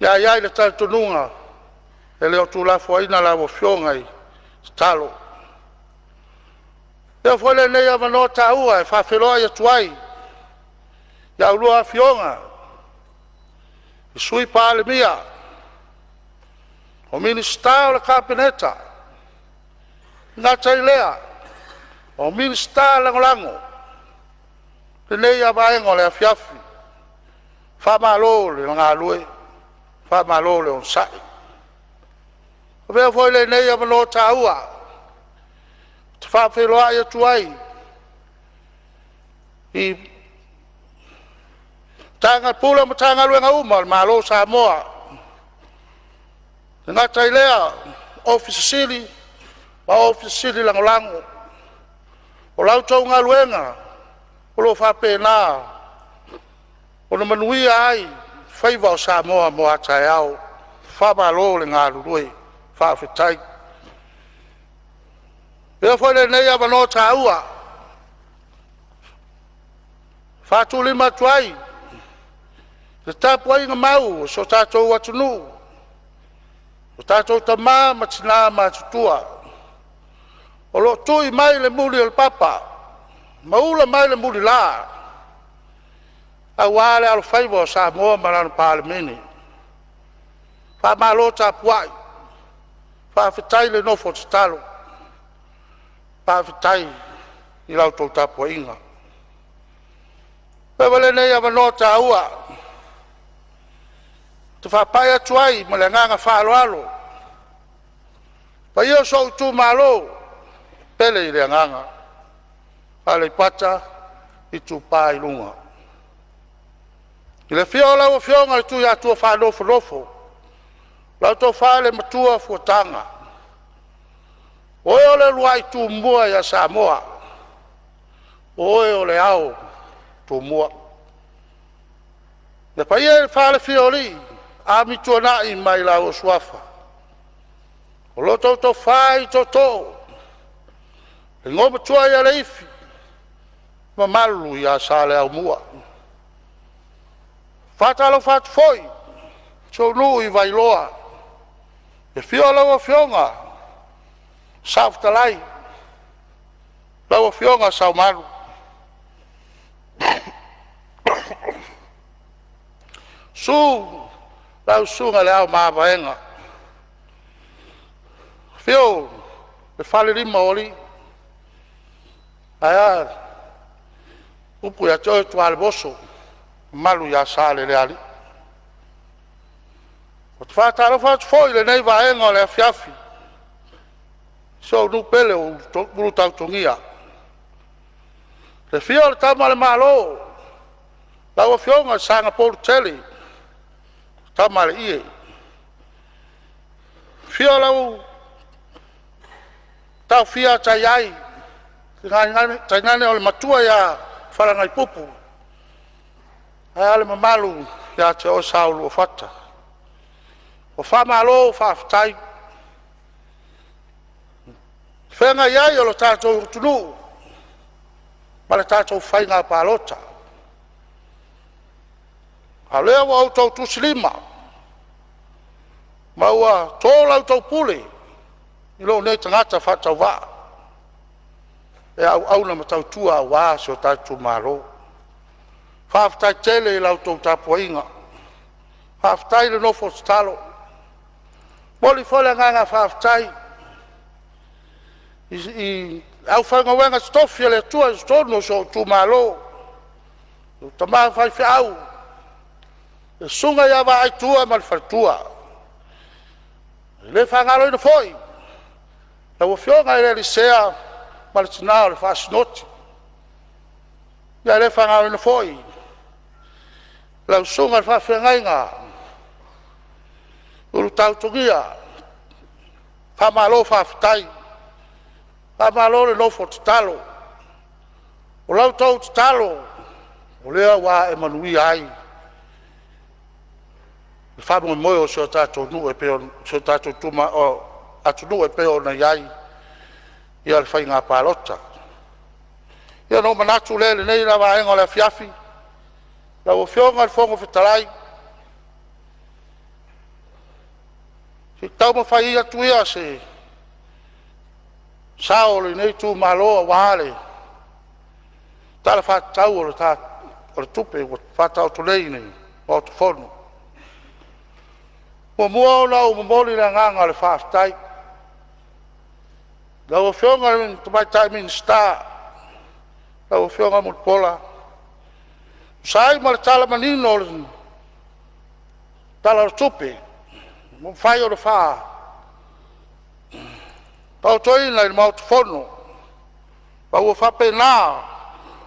Ae i ai le talitonuga e le o tuulafoaina lau Afioga i le tatalo. Avea foi lenei avanoa taua e faafeiloai atu ai ia oulua Afioga i Sui Palemia, o Minisita o le Kapeneta, e le gata i lea o Minisita Lagolago i lenei vaega o le afiafi. Faamalo le galulue, faamalo le onosai. Avea foi lenei avanoa taua ou te faafeiloai atu ai i Ofisa Sili o Matagaluega uma a le Malo o Samoa, e le gata i lea o Ofisa Sili ma Ofisa Sili Lagolago. O la outou galuega o lo o faapena ona manuia ai faiva o Samoa mo a taeao. Faamalo le galulue, faafetai. Avea foi lenei avanoa taua e faatulima atu ai le tapuaiga mau a si o tatou atunuu, o tatou tama ma tina matutua o lo o tui mai le muli o le papa ma ula mai le mulila aua le alofaiva o Samoa ma lana Palemene. Faamalo tapuai, faafetai le nofo tatalo, faafetai i la outou tapuaiga. Avea foi lenei avanoa taua ou te faapai atu ai ma le agaga faaaloalo i le paia o si ou itumalo e pele i le agaga, Aleipata Itupa i Luga. I le afio o lau Afioga i le Tuiatua Faanofonofo lau Tofa i le Matua Fuataga, o oe o le uluai Tumua ia Samoa, o oe o le ao o Tumua. Le paia i le falefia o alii, Amituanai ma i laua Suafa, o lo outou tofa i tootoo, le igoamatua ia Leifi, mamalu ia Saleaaumua. E faatalofa atu foi i si ou nuu i Vailoa, le afio o lau Afioga Saofetalai, lau Afioga Saumalu. Susu lau Susuga i le Ao Mavaega, Afio le Falelima o Alii, ae a upu ia te oe Tualevoso, mamalu ia Salelealii. Ou te faatalofa atu foi i lenei vaega o le afiafi i si ou nuu pele o Ulutautogia. Le afio o le Tama a le Malo, lau Afioga Sagapolutele Tamalii, afio lau Taofia a Taiai tainane o le matua ia Falanaipupu, ae a le mamalu ia te oe Sauluafata. Ua faamalo faafetai. I le feagai ai o le tatou atunuu ma le tatou faiga palota, a o lea ua outou tusilima ma ua to la outou pule i lou nei tagata faatauvaa e auauna ma tautua aua si o tatou itumalo. Faafetai tele i la outou tapuaiga, faafetai le nofo tatalo. E momoli foi le agaga faafetai i le aufaigaluega totofi a le Atua i totonu o si ou itumalo, i tama faifeau, le susuga ia Vaai Tua ma le faletua. E le faagaloina foi lau afioga i le alii Sea ma le tina o le Faasinoti. E le faagaloina foi lau susuga i le faafeagaiga Ulutautogia. Faamalo faafetai, faamalo le nofo tatalo. O la outou tatalo o lea ua ae manuia ai le faamoemoe o si o tatou atunuu e pei ona i ai le faiga palota. Ia, ona ou manatu lea i lenei vaega o le afiafi, lau Afioga i le Fofoga Fetalai, se i taumafai atu ia se sao o lenei itumalo aua le Tala Faatatau o le Tupe ua faataoto nei i le Maota Fono. E muamua ona ou momoli le agaga o le faafetai i lau Afioga i le Tamaitai Minisita, lau Afioga Mulipola, e tusa ai ma le tala manino o le Tala o le Tupe ua mafai ona faataotoina i le Maota Fono, ma ua faapena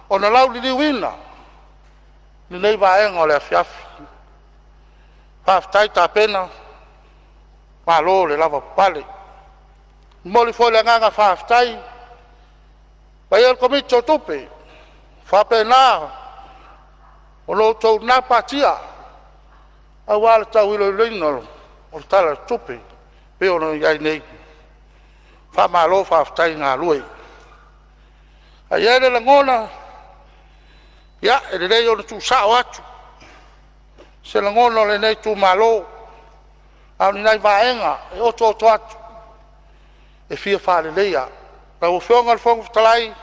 ona lauliliuina i lenei vaega o le afiafi. Faafetai tapena, malo le lavapapale. E momoli foi le agaga faafetai i le paia o le Komiti o Tupe ua faapena ona outou gapatia aua le tau iloiloina o le Tala o le Tupe pei ona i ai nei. Faamalo faafetai galue. Ae i ai le lagona, ia, e lelei ona tuusao atu se lagona o lenei itumalo, a o ni nai vaega e otooto atu e fia faaleleia. Lau Afioga i le Fofoga Fetalai, e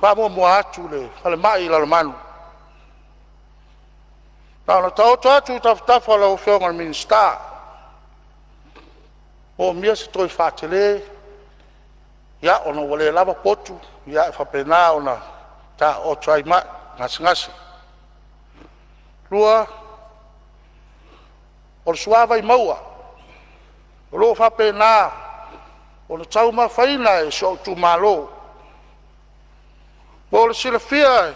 faamuamua atu le falemai i Lalomanu. Na ona taoto atu i tafatafa o lau Afioga i le Minisita, e moomia se toe faatele ona ua le lava potu, e faapena ona taooto ai mai gasegase. Lua, o le suavai maua o lo o faapena ona taumafaina e si ou itumalo. Mo le silafia e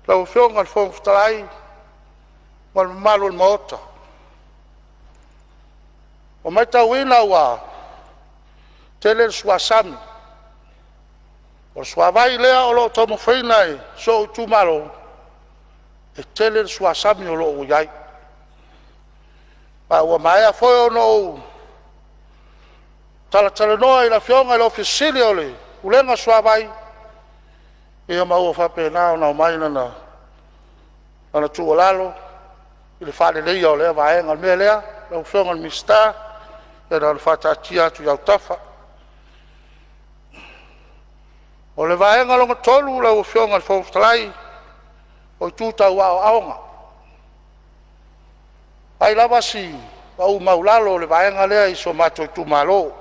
lau Afioga i le Fofoga Fetalai ma le mamalu o le Maota, ua matauina ua tele le suasami o le suavai lea o lo o taumafaina e si ou itumalo, e tele le suasami o lo o i ai. Ma ua maea foi ona ou talatalanoa i le afioga i le Ofisa Sili o le Pulega o le Suavai, ia ma ua faapena ona aumai lana tuualalo i le faaleleia o lea vaega. O le mea lea lau Afioga i le Minisita, ia na ona faataatia atu i autafa. O le vaega lona tolu lau Afioga i le Fofoga Fetalai, o itu tau aoaoga. E fai lava si pau maualalo o le vaega lea i si o matou itumalo,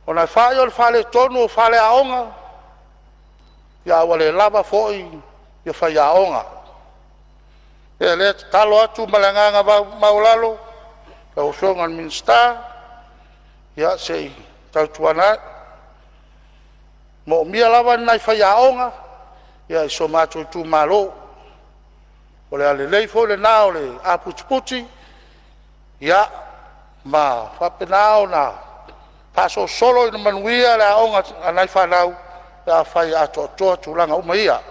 ona e fai o le faaletonu o faleaoga, a ua le lava foi faiaoga. O le mea lea e tatalo atu ma le agaga maualalo lau Afioga i le Minisita, ia se i tautuana ane, moomia lava ni nai faiaoga i si o matou itumalo. O le a lelei foi lena o le aputiputi ia ma faapena ona faasolosolo ina manuia le aoga a nai fanau pe afai e atoatoa tulaga uma ia.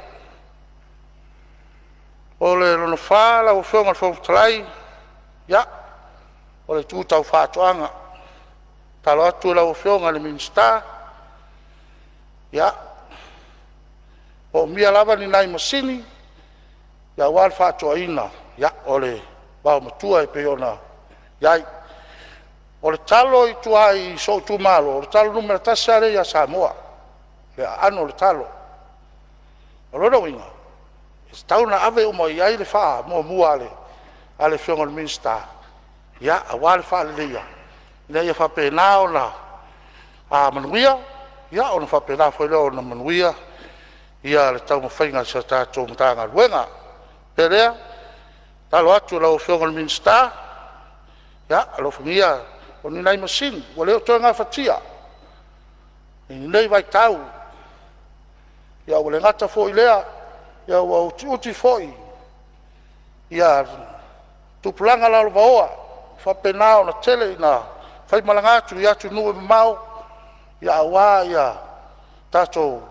O le lona fa lau Afioga i le Fofoga Fetalai, ia, o le itu tau faatoaga. E tatalo atu i lau Afioga i le Minisita, ia, e moomia lava ni nai masini aua le faatoaina o le vaomatua e pei ona i ai. O le talo i tua i si ou itumalo, o le talo numera tasi lava lea ia Samoa, le aano o le talo. O lona uiga, e tatau ona ave uma i ai le faamuamua a le Afioga i le Minisita aua le faaleleia ina ia faapena ona manuia, ona faapena foi lea ona manuia le taumafaiga a si a tatou Matagaluega. O le mea lea, e tatalo atu i lau Afioga i le Minisita, ia alofagia o ni nai masini ua le toe gafatia i lenei vaitau. Ua le gata foi i lea, ua utiuti foi tupulaga lalovaoa ua faapena ona tele ina faimalaga atu i atunuu e mamao aua tatou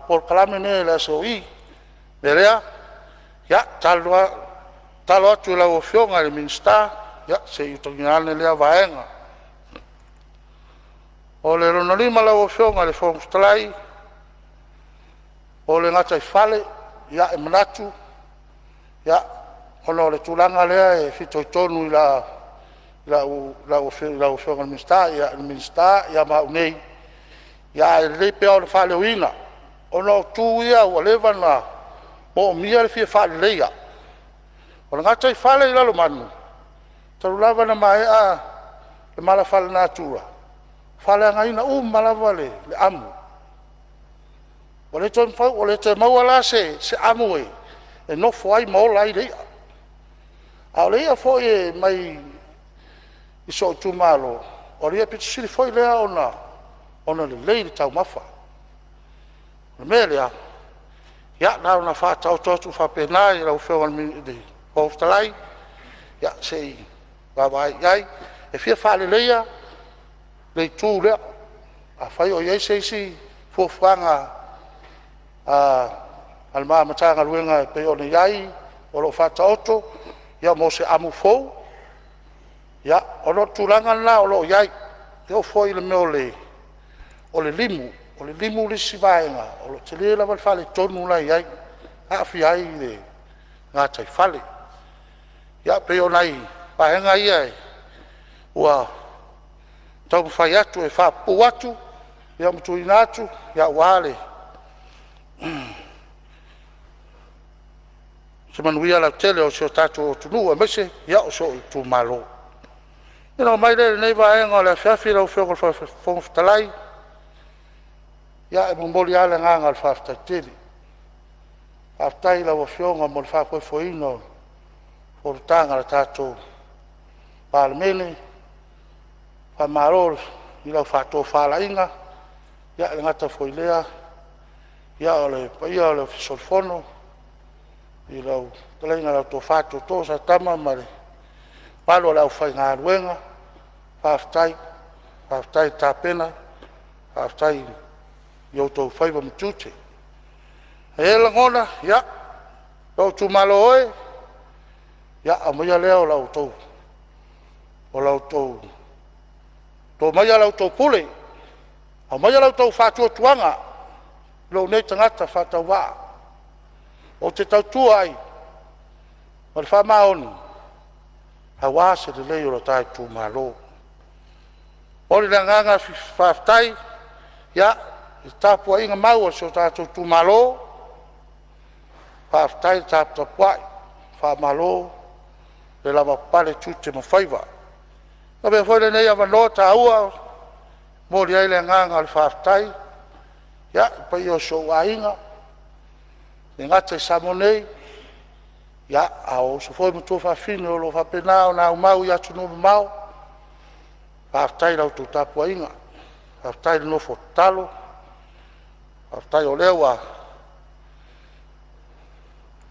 polokalame nei a le SOE. O le mea lea, ia, tatalo atu i lau Afioga i le Minisita, se i utagia ane lea vaega. O le lona lima lau Afioga i le Fofoga Fetalai, o le gataifale. Ia, e manatu ona o le tulaga lea e fitoitonu i lau Afioga i le Minisita ma au nei, ae lelei pea le faaleoina ona o itu ia ua leva ona moomia le fia faaleleia. O le gataifale i Lalomanu, talu lava ona maea le mala faalenatura, faaleagaina uma lava le amu. Ua le toe mafai, ua le toe maua la se amu e nofo ai ma ola ai le i'a. A o le i'a foi e mai i si ou itumalo, o le i'a aupito sili foi lea ona lelei i le taumafa. O le mea lea, ia na ona faataoto atu faapena i lau Afioga i le Fofoga Fetalai, se i vaavaai i ai. E fia faaleleia le itu lea. Afai o i ai se isi fuafuaga a le ma Matagaluega e pei ona i ai o lo o faataoto mo se amu fou, ia, ona o le tulaga lena o lo o i ai. E oo foi i le mea o le limu, o le limu le isi vaega o lo o tele lava le faaletonu la e i ai, e aafia ai le gataifale. Ia pei o nai vaega ia ua taumafai atu e faapupuu atu ma tuuina atu aua se manuia lautele o si o tatou atunuu aemaise o si ou itumalo. Ia ona oo mai lea i lenei vaega o le afiafi lau Afioga i le Fofoga Fetalai, ia e momoli lava le agaga o le faafetai tele. Faafetai i lau Afioga mo le faafoefoeina o fonotaga a le tatou Palemene. Faamalo i lau faatofalaiga. E le gata foi i lea o le paia o le Ofisa o le Fono i lau fetalaiga lau Tofa Tootoo Satama ma le mamalu o le aufaigaluega, faafetai, faafetai tapena, faafetai i outou faiva ma tiute. E i ai le lagona, ia, lou itumalo e, ia aumaia lea o la outou, to maia la outou pule, aumaia la outou faatuatuaga i lou nei tagata faatauvaa ou te tautua ai ma le faamaoni aua se lelei o le ta itumalo. E momoli le agaga faafetai i le tapuaiga mau a si o tatou itumalo, faafetai le taputapuai, faamalo le lavapapale tiute ma faiva. Avea foi lenei avanoa taua e momoli ai le agaga o le faafetai i le paia o si ou aiga, e le gata i Samoa nei, a o uso foi ma tuafafine o lo o faapena ona aumau i atunuu mamao. Faafetai i la outou tapuaiga, faafetai le nofo tatalo, faafetai o lea ua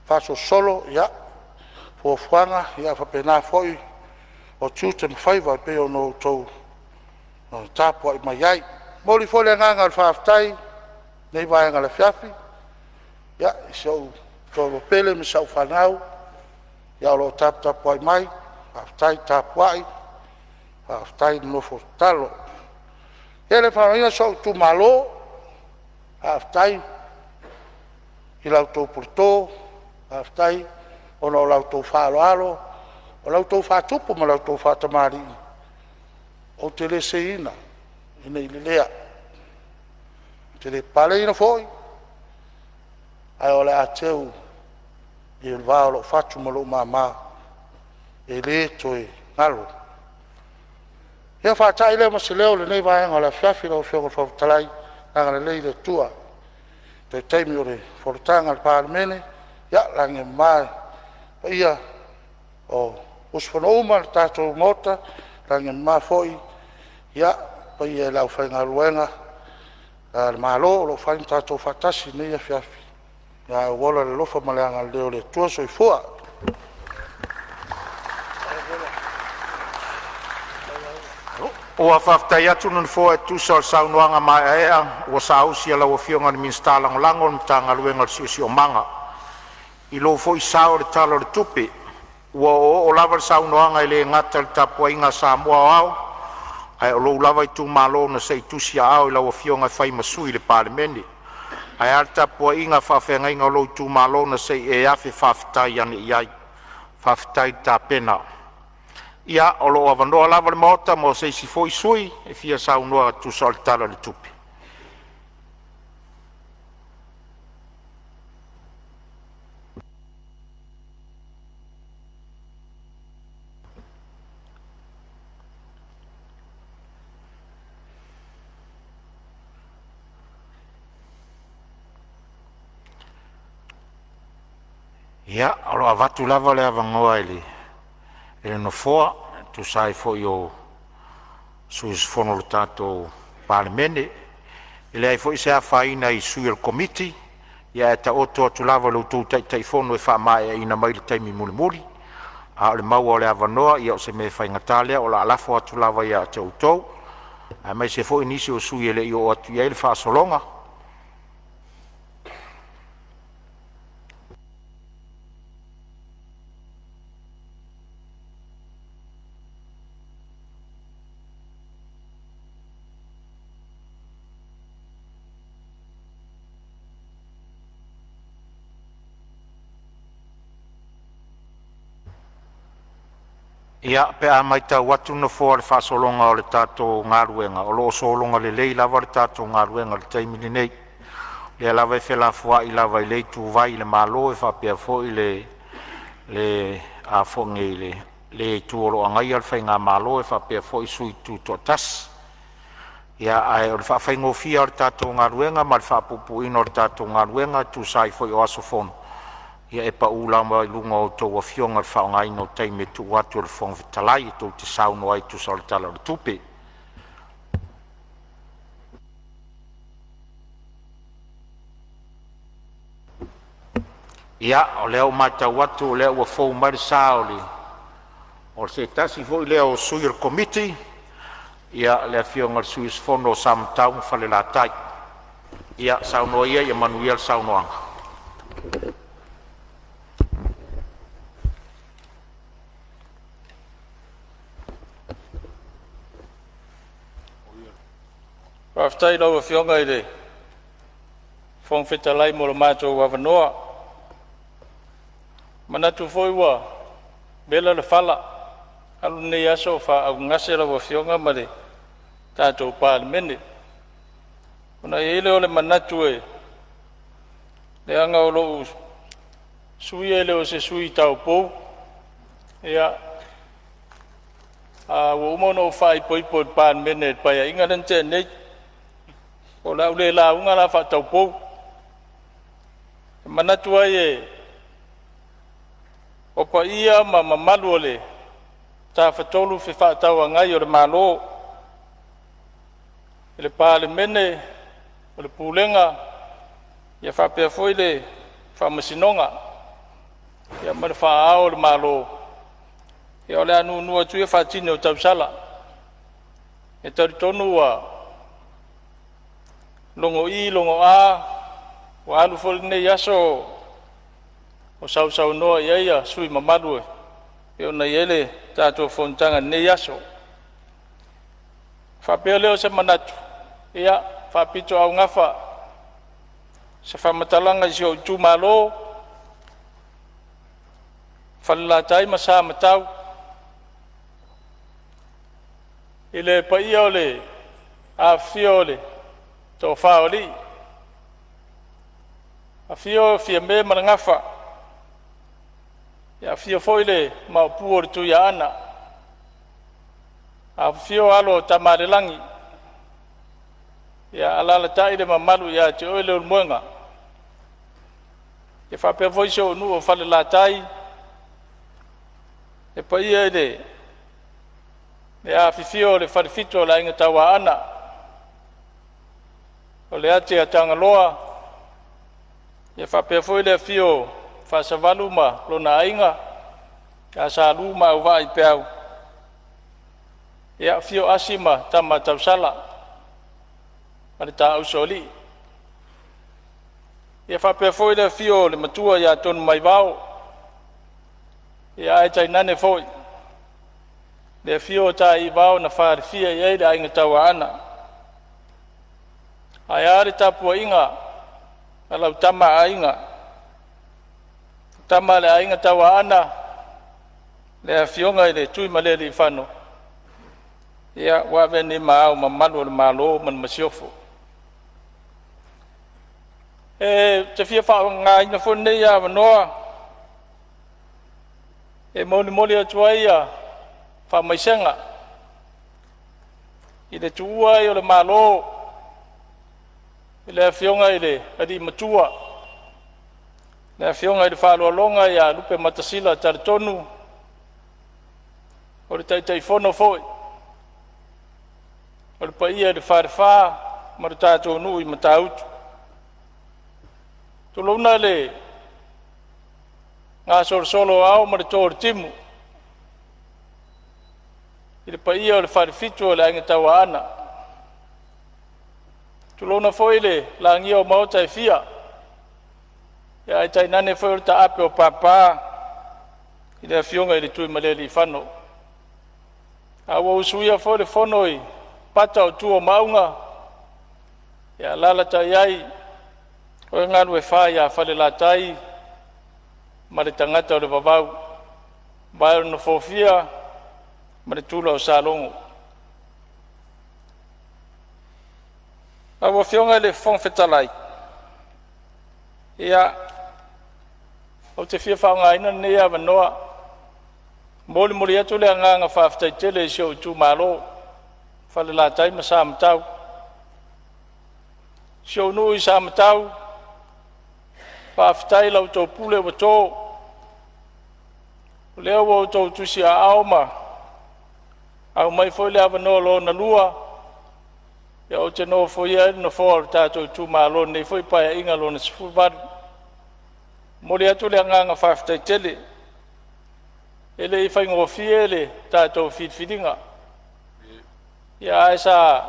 faasolosolo fuafuaga faapena foi o tiute ma faiva e pei ona outou tapuai mai ai. E momoli foi le agaga o le faafetai i lenei vaega o le afiafi i si ou toalua pele ma si au fanau o lo o taputapuai mai, faafetai tapuai, faafetai le nofo tatalo. Ia, e le faagaloina si ou itumalo, faafetai i la outou puleto, faafetai ona o la outou faaaloalo, o la outou faatupu ma la outou faatamalii ou te le seiina ina ne i lelea. Ou te le paleiina foi, ae o le a teu i le va o lou fatu ma lou mama, e le toe galo. Ia faatai lea ma se leo i lenei vaega o le afiafi lau Afioga i le Fofoga Fetalai. Agalelei le Atua i toe taimi o le fonotaga a le Palemene. Ia lagi e mama i le paia o sui usufono uma o le tatou Maota, lagi e mama foi i le paia o le aufaigaluega a le Malo o lo o fai ma tatou faatasi i lenei afiafi, ae ua ola le alofa ma le agalelei o le Atua. Soifua. Ua faafetai atu le Nofoa e tusa o le saunoaga maeaea ua saausi a lau Afioga i le Minisita Lagolago o le Matagaluega o le Siosiomaga i lou foi sao i le Tala o le Tupe. Ua oooo lava le saunoaga e le gata i le tapuaiga a Samoa aoao, ae o lou lava itumalo na se i tusiaao i lau Afioga e fai ma sui o le Palemene. Ae a le tapuaiga a faafeagaiga o lou itumalo na se i e afe faafetai ane i ai. Faafetai le tapena. Ia, o lo o avanoa lava le Maota mo se isi foi sui usufono e fia saunoa e tusa o le Tala o le Tupe. Ia, o lo o avatu lava le avanoa e le Nofoa e tusa ai foi o sui usufono o le tatou Palemene. E leai foi se afaina i sui o le Komiti, ae taoto atu lava i lo outou Taitaifono e faamaeaina mai i le taimi mulimuli. A o le maua o le avanoa, ia o se mea faigata lea, o le a lafo atu lava ia te outou, aemaise foi nisi o sui usufono e le i oo atu i ai le faasologa. Ia, pe a matau atu le Nofoa i le faasologa o le tatou galuega, o lo o sologa lelei lava le tatou galuega i le taimi lenei. O lea lava e felafoai lava i lea ituvai i le Malo e faapea foi le itu o lo o agaia le faigamalo e faapea foi sui tutoatasi. Ia, ae o le faafaigofie lava o le tatou galuega ma le faapuupuuina o le tatou galuega e tusa ai foi o aso fono, ia e pau lava i luga o a outou afioga le faaaogaina o taimi e tuu atu e le Fofoga Fetalai e tou te saunoa ai e tusa o le Tala o le Tupe. Ia, o lea ua matau atu o lea ua fou mai le sa o se tasi foi lea o sui o le Komiti, le Afioga i le sui usufono mo Samatau ma Falelatai. Ia saunoa ia ia manuia le saunoaga. Faafetai i lau Afioga i le Fofoga Fetalai mo lo matou avanoa. E manatu foi ua vela le fala, alu lenei aso o faaaaogagase lau Afioga ma le tatou Palemene. Ona i ai lea o le manatu, e leaga o lou sui usufono e le o se sui taupou, Ia, ua uma ona ou faaipoipo i le Palemene i le Paeaiga lea na tea nei, o le a ou le lauga la faataupou. E manatu ai o paia ma mamalu o le Tafatolu Fefaatauagai o le Malo, le Palemene, o le Pulega faapea foi le Faamasinoga, ma le faa-Ao o le Malo, ia o le a nuunuu atu ia faatini o tausala. E talitonu ua logoi logoa ua alu foi lenei aso o sausaunoa i ai sui usufono mamalu e pei ona i ai le tatou fonotaga i lenei aso. Ona faapea lea o se manatu, ia, faapitoaugafa se faamatalaga i si ou itumalo, Falelatai ma Samatau. I le paia o le afifio o le Toafa o Alii, afio Fiame ma le Gafa, afio foi le Maopu o le Tuiaana, afifio alo o Tamaalelagi, alaalatai le mamalu ia te oe Leulumoega. E faapea foi si ou nuu o Falelatai, le paia i le afifio o le Falefitu o le Aiga Tauaana, o le ati a Tagaloa, faapea foi le afio o Fasavalu ma lona aiga, ia Salu ma Auvaa Aipea, afio Asi ma Tama a Tausala ma le Taausoalii. Ia faapea foi le afio o le Matua ia Tonumaivao, ae tainane foi le afio o Taiivao na falefia i ai le Aiga Tauaana. Ae a le tapuaiga a lau Tama a Aiga, Tama a le Aiga Tauaana, le Afioga i le Tuimalealiifano, ua avea nei ma Ao Mamalu o le Malo ma le Masiofo. Ou te fia faaaogaina foi lenei avanoa e molimoli atu ai faamaisega i le tuua ai o le Malo i le Afioga i le alii Matua, le Afioga i le Faaaloaloga ia Lupematasila Talatonuu, o le Taitaifono foi o le paia i le Falefa ma le tatou nuu i Matautu. Tulouna le gasolosolo o ao ma le to o le timu i le paia o le Falefitu o le Aiga Tauaana. Tulouna foi le lagia o Maota e fia, ae tainane foi o le taape o papa i le Afioga i le Tuimalealiifano. A ua usuia foi le fono i pata o tua o Maauga, alaalatai ai oe Galuefa ia Falelatai ma le tagata o le vavau, le vae o le Nofoafia ma le tula o Salogo. Lau Afioga i le Fofoga Fetalai, ou te fia faaaogaina lenei avanoa e molimoli atu le agaga faafetai tele i si ou itumalo o Falelatai ma Samatau. Si ou nuu i Samatau, faafetai i la outou pule ua to, o lea ua outou tusiaao ma aumai foi le avanoa lona lua ou te nofoia ai le nofoa o le tatou itumalo i lenei foi Paeaiga Lona XVIII. E momoli atu le agaga faafetai tele. E le i faigofie le tatou filifiliga, ae sa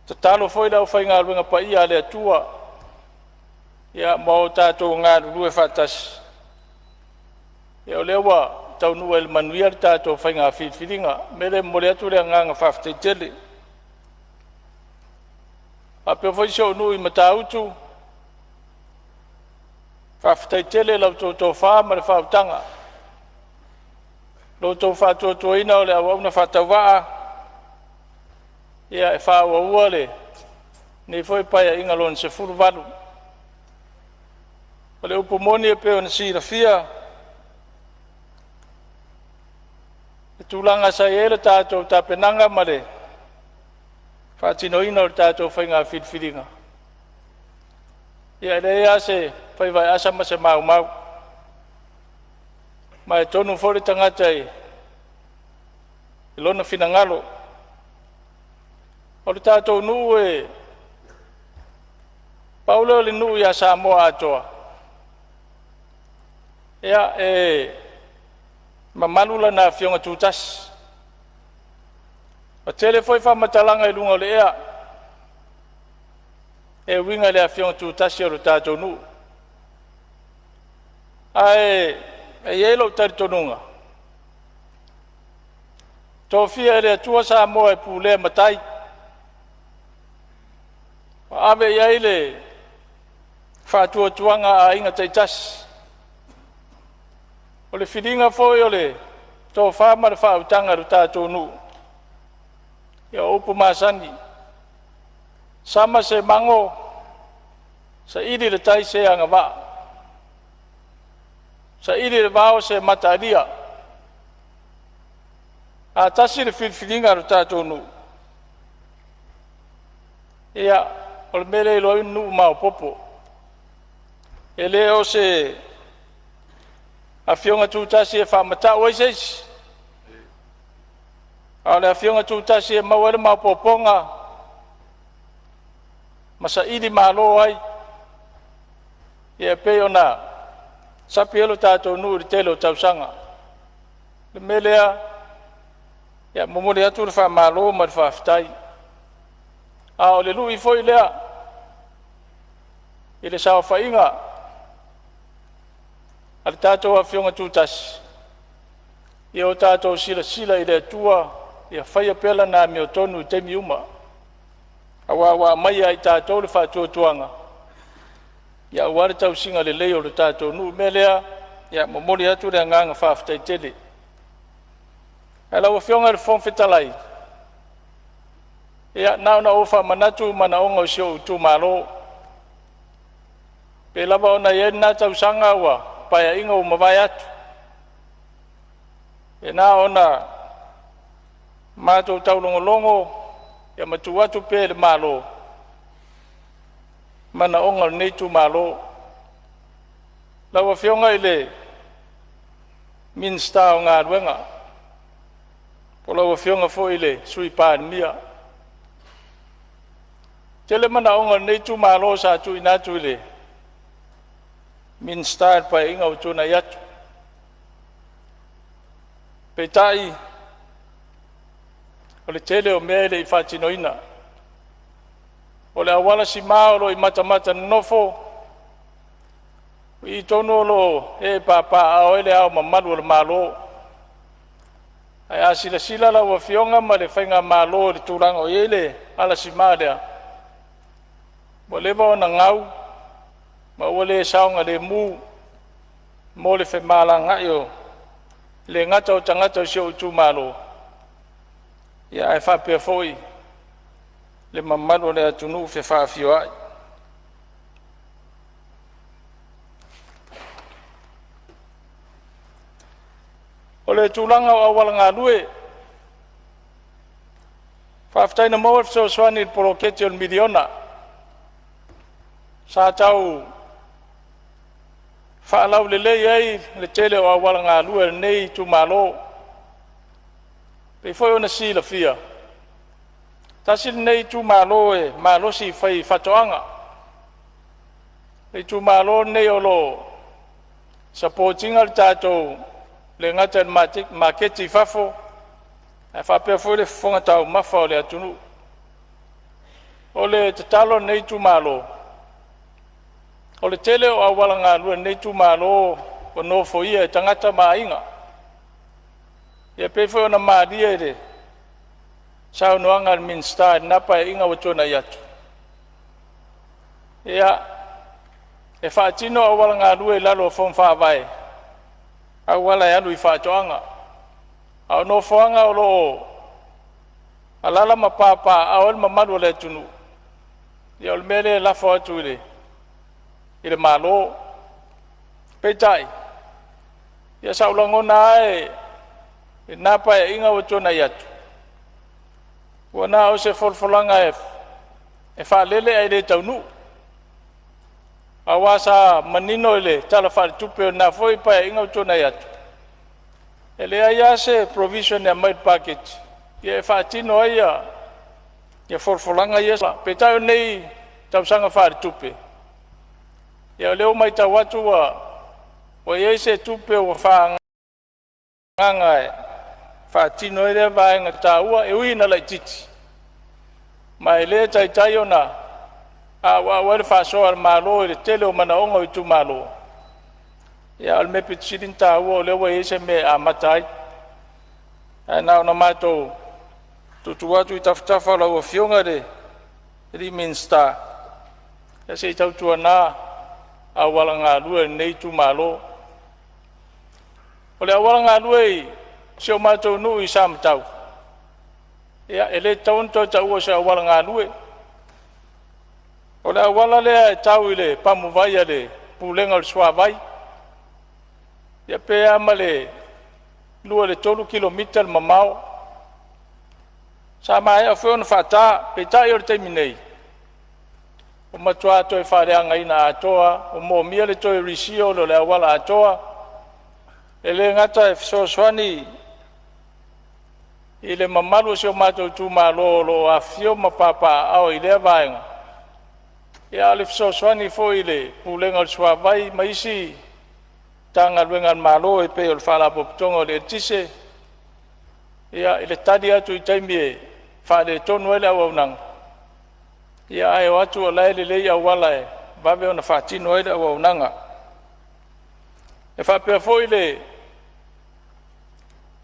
tatalo foi le aufaigaluega paia a le Atua ma o tatou galulue faatasi, o lea ua taunuu ai i le manuia le tatou faiga filifiliga. O le mea lea e momoli atu le agaga faafetai tele. E faapea foi si ou nuu i Matautu, faafetai tele i la outou tofa ma le faautaga, lo outou faatuatuaina o le auauna faatauvaa e faaauaua lenei foi Paeaiga Lona XVIII. O le upu moni e pei ona silafia, tulaga sa i ai le tatou tapenaga ma le faatinoina o le tatou faiga filifiliga, ia e leai lava se faiva e asa ma se maumau. Ma e tonu foi le tagata i lona finagalo. O le tatou nuu e pau lea o le nuu ia Samoa atoa, ia, e mamalu lana afioga tutasi. Ua tele foi faamatalaga i luga o le ea e uiga i le afioga tutasi o le tatou nuu. Ae e i ai lou talitonuga, tofia e le Atua Samoa e pulea matai, ua ave i ai le faatuatuaga a aiga taitasi. O le filiga foi o le tofa ma le faautaga i lo tatou nuu, ia o upu masani, sama se mago, saili i le tai se agavaa, saili i le vao se mataalia. A tasi le filifiliga a lo tatou nuu, ia, o le mea lea e iloa ai le nuu maopoopo. E le o se afioga tutasi e faamata'u ai se isi, a o le afioga tutasi e maua ai le maopoopoga ma sailimalo ai, ia e pei ona sapi ai lo tatou nuu i le tele o tausaga. O le mea lea, e momoli atu le faamalo ma le faafetai. A o le lui foi lea i le saofaiga a le tatou afioga tutasi, ia o tatou silasila i le Atua ia faia pea Lana amiotonu i taimi uma, aua ua aumai ia i tatou le faatuatuaga aua le tausiga lelei o le tatou nuu. O le mea lea, e momoli atu le agaga faafetai tele. Ae lau Afioga i le Fofoga Fetalai, ia na ona ou faamanatu manaoga o si ou itumalo. E pei lava ona i ai lena tausaga ua Paeaiga ua mavae atu, e na ona matou taulogologo ma tuu atu pea i le Malo manaoga o lenei itumalo. Lau Afioga i le Minisita o Galuega, po o lau Afioga foi i le Sui Palemia, e tele manaoga o lenei itumalo sa tuuina atu i le Minisita i le Paeaiga ua tuanai atu. Peitai, o le tele o mea e le i faatinoina. O le auala sima o lo o i Matamatanonofo, o i tonu o lo o ee papaaao ai Le Ao Mamalu o le Malo. Ae a silasila lau Afioga ma le faigamalo i le tulaga o i ai le alasima lea, ua leva ona gau ma ua le saogalemu mo le femalagaai e le gata o tagata o si ou itumalo, ae faapea foi le mamalu o le atunuu fefaafioai. O le tulaga o auala galue, faafetai na maua le fesoasoani i le poloketi o le miliona. Sa tau faalaulelei ai le tele o auala galue o lenei itumalo. E pei foi ona silafia, tasi lenei itumalo e malosi fai faatoaga. O le itumalo lenei o lo o support ina le tatou, e le gata i le maketi i fafo, ae faapea foi le fofoga taumafa o le atunuu. O le tatalo a lenei itumalo, o le tele o auala galue o lenei itumalo ua nofoia e tagata ma aiga. E pei foi ona malie i le saunoaga a le Minisita i lena Paeaiga ua tuanai atu, ia, e faatino auala galue i lalo o fono faavae, auala e alu i faatoaga. A o nofoaga o lo o alaala ma papaaao ai le mamalu o le atunuu, ia o le mea lea e lafo atu i le Malo. Peitai, ia sa ou lagona lava e I lena Paeaiga ua tuanai atu, ua na o se folafolaga e faalele ae le taunuu, aua sa manino i le Tala Faaletupe o lena foi Paeaiga ua tuanai atu, e leai lava se provision e aumai i le paketi e faatino ai folafolaga ia. Peitai o lenei tausaga faaletupe, o lea ua matau atu ua i ai se tupe ua faaagaaga e faatino ai lea vaega taua, e ui ina laitiiti, ma e le taitai ona auau ai le faasoa a le Malo i le tele o manaoga o itumalo, a o le mea aupito sili ona taua o lea ua i ai se mea e amata ai. Ae na ona matou tuutuu atu i tafatafa o lau Afioga i le Minisita, se i tautuana auala galue o lenei itumalo. O le auala galue i si o matou nuu i Samatau, ia e le tatau ona toe taua o se auala galue. O le auala lea e tau i le pamuvai a le Pulega o le Suavai, ia pe a ma le 2 i le 3 kilomita le mamao. Sa maea foi ona faata, peitai o le taimi nei, ua matua toe faaleagaina atoa lava. Ua moomia le toe reseal o le auala atoa. E le gata e fesoasoani i le mamalu o si o matou itumalo o lo o afifio ma papaaao i lea vaega, a o le fesoasoani foi i le Pulega o le Suavai ma isi Matagaluega a le Malo e pei o le Faalapotopotoga o le Eletise, i le tali atu i taimi e faaletonu ai le auaunaga, ae o atu o la e lelei auala e vave ona faatino ai le auaunaga. E faapea foi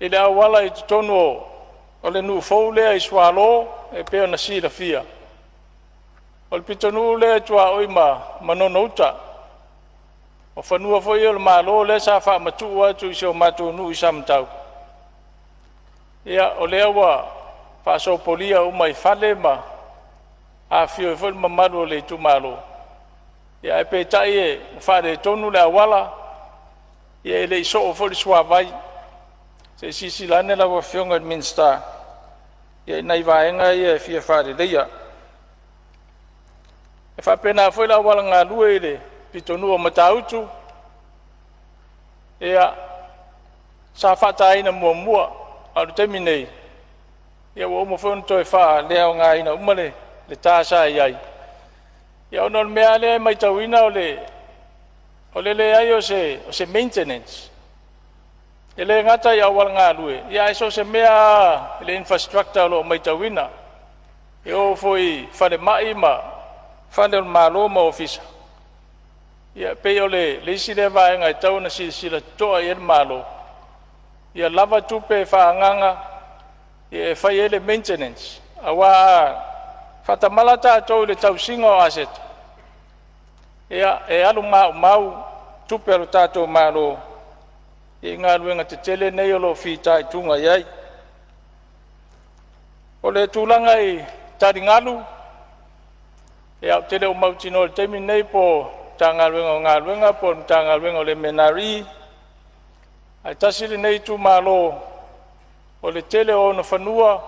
i le auala i totonu o le nuu fou lea i Sualo e pei ona silafia, o le pitonuu lea e tuaoi ma Manono-uta. O fanua foi ia o le Malo lea sa faamatuu atu i si o matou nuu i Samatau, ia o lea ua faasopolia uma i fale ma afifio ai foi le mamalu o le itumalo, ae peitai ua faaletonu le auala, e le i soo foi le suavai. Se i silasila ane lau Afioga i le Minisita i nai vaega ia e fia faaleleia. E faapena foi le auala galue i le pitonuu o Matautu, ia, sa faataina muamua, a o le taimi nei, ua uma foi ona toe faaleaogaina uma le ta sa i ai, ona o le mea lava lea e matauina o le leai o se maintenance. E le gata i auala galue, ae so o se mea lava i le infrastructure o lo o matauina. E oo foi i falemai ma fale o le Malo ma Ofisa, ia e pei o le isi lea vaega e tatau ona silasila totoa i ai le Malo, ia lava tupe faaagaaga e fai ai le maintenance. Aua a faatamala tatou i le tausiga o aseta, ia e alu maumau tupe a lo tatou Malo i galuega tetele nei o lo o fitaituga i ai. O le tulaga i taligalu, ia ou te le o mautinoa i le taimi lenei po o le Matagaluega o Galuega po o le Matagaluega o le MNRE, ae tasi lenei itumalo o le tele o ona fanua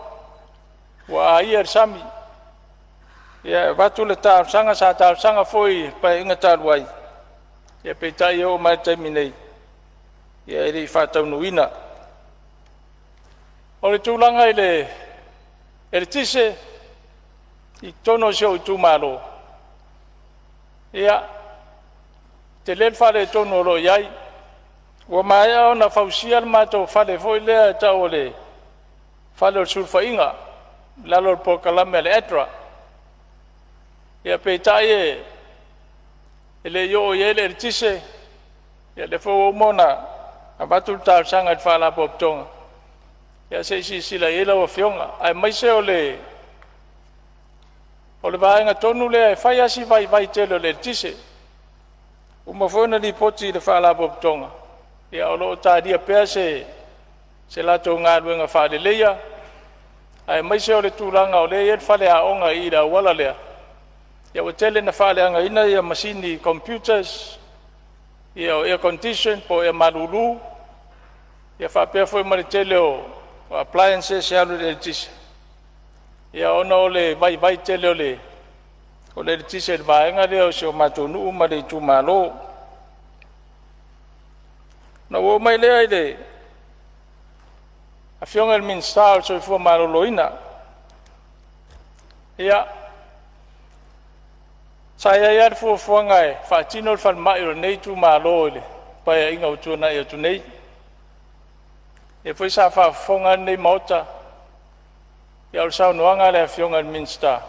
ua aia i le sami. E avatu le talosaga, sa talosaga foi i le Paeaiga talu ai, peitai e oo mai lava i le taimi nei e le i faataunuuina. O le tulaga i le eletise i totonu o si ou itumalo, ia, e tele le faaletonu o lo o i ai. Ua maea ona fausia le matou fale foi lea e tau o le fale o le sulufaiga i lalo o le polokalame a le ADRA. Ia peitai e le i oo i ai le eletise, ia lea foi ua uma ona avatu le talosaga i le Faalapotopotoga, ia se i silasila i ai lau Afioga, aemaise o le vaega tonu lea e fai lava si vaivai tele o le eletise. Ua uma foi ona lipoti i le Faalapotopotoga, ia o lo o talia pea se latou galuega faaleleia, aemaise o le tulaga o lea e i ai le faleaoga i i le auala lea, ua tele ina faaleagaina masini computers, o air condition po o ea malulu. Ia faapea foi ma le tele o appliances e alu i le eletise, ia ona o le vaivai tele o le eletise i le vaega lea o si o matou nuu ma le itumalo. Ona ou oo mai lea i le Afioga i le Minisita o le Soifua Maloloina. Ia, sa i ai lava le fuafuaga e faatino le falemai o lenei itumalo i le Paeaiga ua tuanai atu nei. O lea foi sa faafofoga lenei Maota, a o le saunoaga a le Afioga i le Minisita,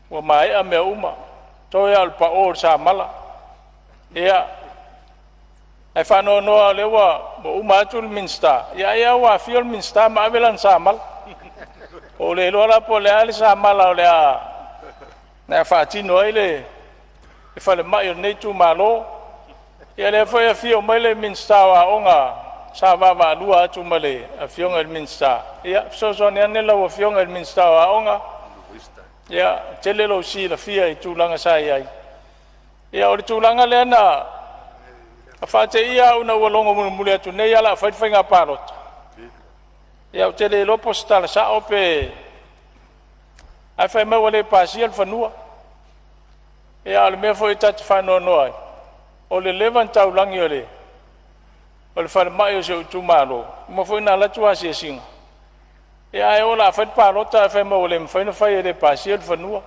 ua maea mea uma, toe lava o le pao o le samala. Ia, ae faanoanoa lava o lea ua uma atu le Minisita, ia ai lava ua afio le Minisita ma ave lana samala. Ua ou le iloa la po o le a le samala o le a faatino ai le falemai o lenei itumalo. Ia o lea foi e afio mai le Minisita o Aoga sa vaavaalua atu ma le Afioga i le Minisita. Ia fesoasoani ane lau Afioga i le Minisita o Aoga, e tele lou silafia i tulaga sa i ai. Ia o le tulaga lea na faateia au ina ua logo mulimuli atu nei lava o le a fai le faiga palota. Ia ou te le iloa po o se tala sao pe… ae fai mai ua le pasia le fanua. Ia a o le mea foi ta te faanoanoa ai, o le leva ona taulagi o le falemai o si ou itumalo, ua uma foi ona alu atu asiasiga, ia ae oo o le a fai le palota ae fai mai ua le mafai ona fai e le pasia le fanua.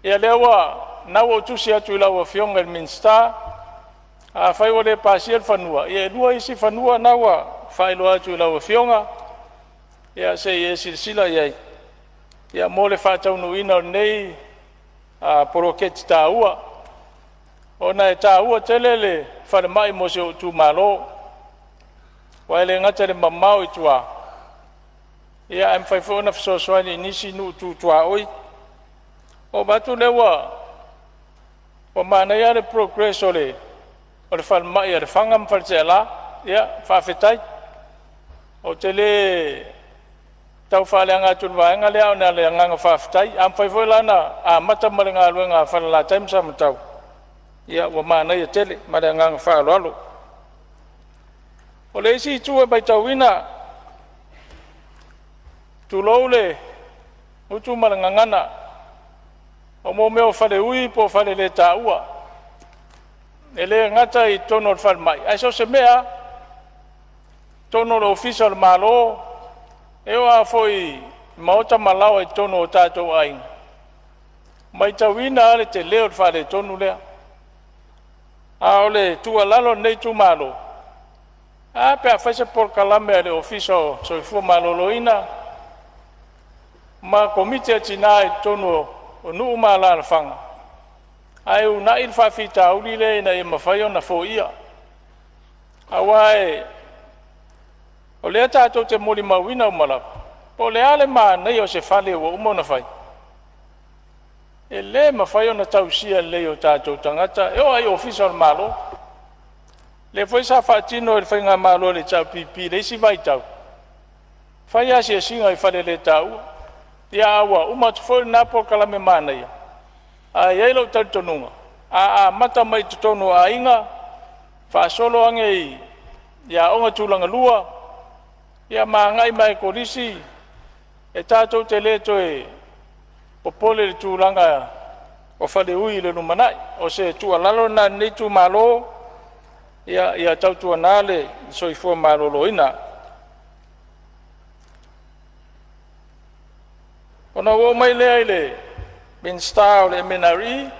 Ia lena ua ou tusi atu i lau Afioga i le Minisita, afai ua le pasia le fanua, ia e lua isi fanua na ua faailoa atu i lau Afioga, ia se i e silasila i ai mo le faataunuuina o lenei poloketi taua, ona e taua tele le falemai mo si ou itumalo, aua e le gata i le mamao i tua, ae mafai foi ona fesoasoani i nisi nuu tu tuaoi. Ua ou vaai atu lea ua manaia lava le progress o le falemai a Lefaga ma Faleaseela, ia faafetai. Ou te le tau faaleaga atu i le vaega lea, ae na o le agaga faafetai. A mafai foi la ona amata ma le galuega a Falelatai ma Samatau, ia ua manaia tele. Ma le agaga faaaloalo. O le isi itu e matauina, tulou le gutu ma le gagana, o mea o faleui po o faleletaua, e le gata i totonu o le falemai, ae so o se mea lava, totonu o le Ofisa o le Malo, e oo lava foi i maota ma laoa i totonu o tatou aiga, e matauina lava le tele o le faaletonu lea. A o le tuualalo a lenei itumalo, ae a pe a fai se polokalame a le Ofisa o le Soifua Maloloina ma Komiti a Tina i totonu o nuu ma alaalafaga ae uunai le faafitauli lea ina ia mafai ona foia. Aua o lea tatou te molimauina uma lava, po o le a le manaia o se fale ua uma ona fai, e le mafai ona tausia lelei e o tatou tagata, e oo lava i Ofisa o le Malo. O lea foi sa faatino e le faigamalo a le HRPP i le isi vaitau, fai asiasiga i faleletaua. Ia a ua uma atu foi lena polokalame manaia, ae i ai lou talitonuga, a amata mai totonu o aiga faasolo ane i aoga tulagalua, ia ma agai mai lava i kolisi, e tatou te le toe popole i le tulaga o faleui i le lumanai. O se tuualalo lena a lenei itumalo, ia tautuana le soifua maloloina. Ona ou oo mai lea i le Minisita o le MNRE,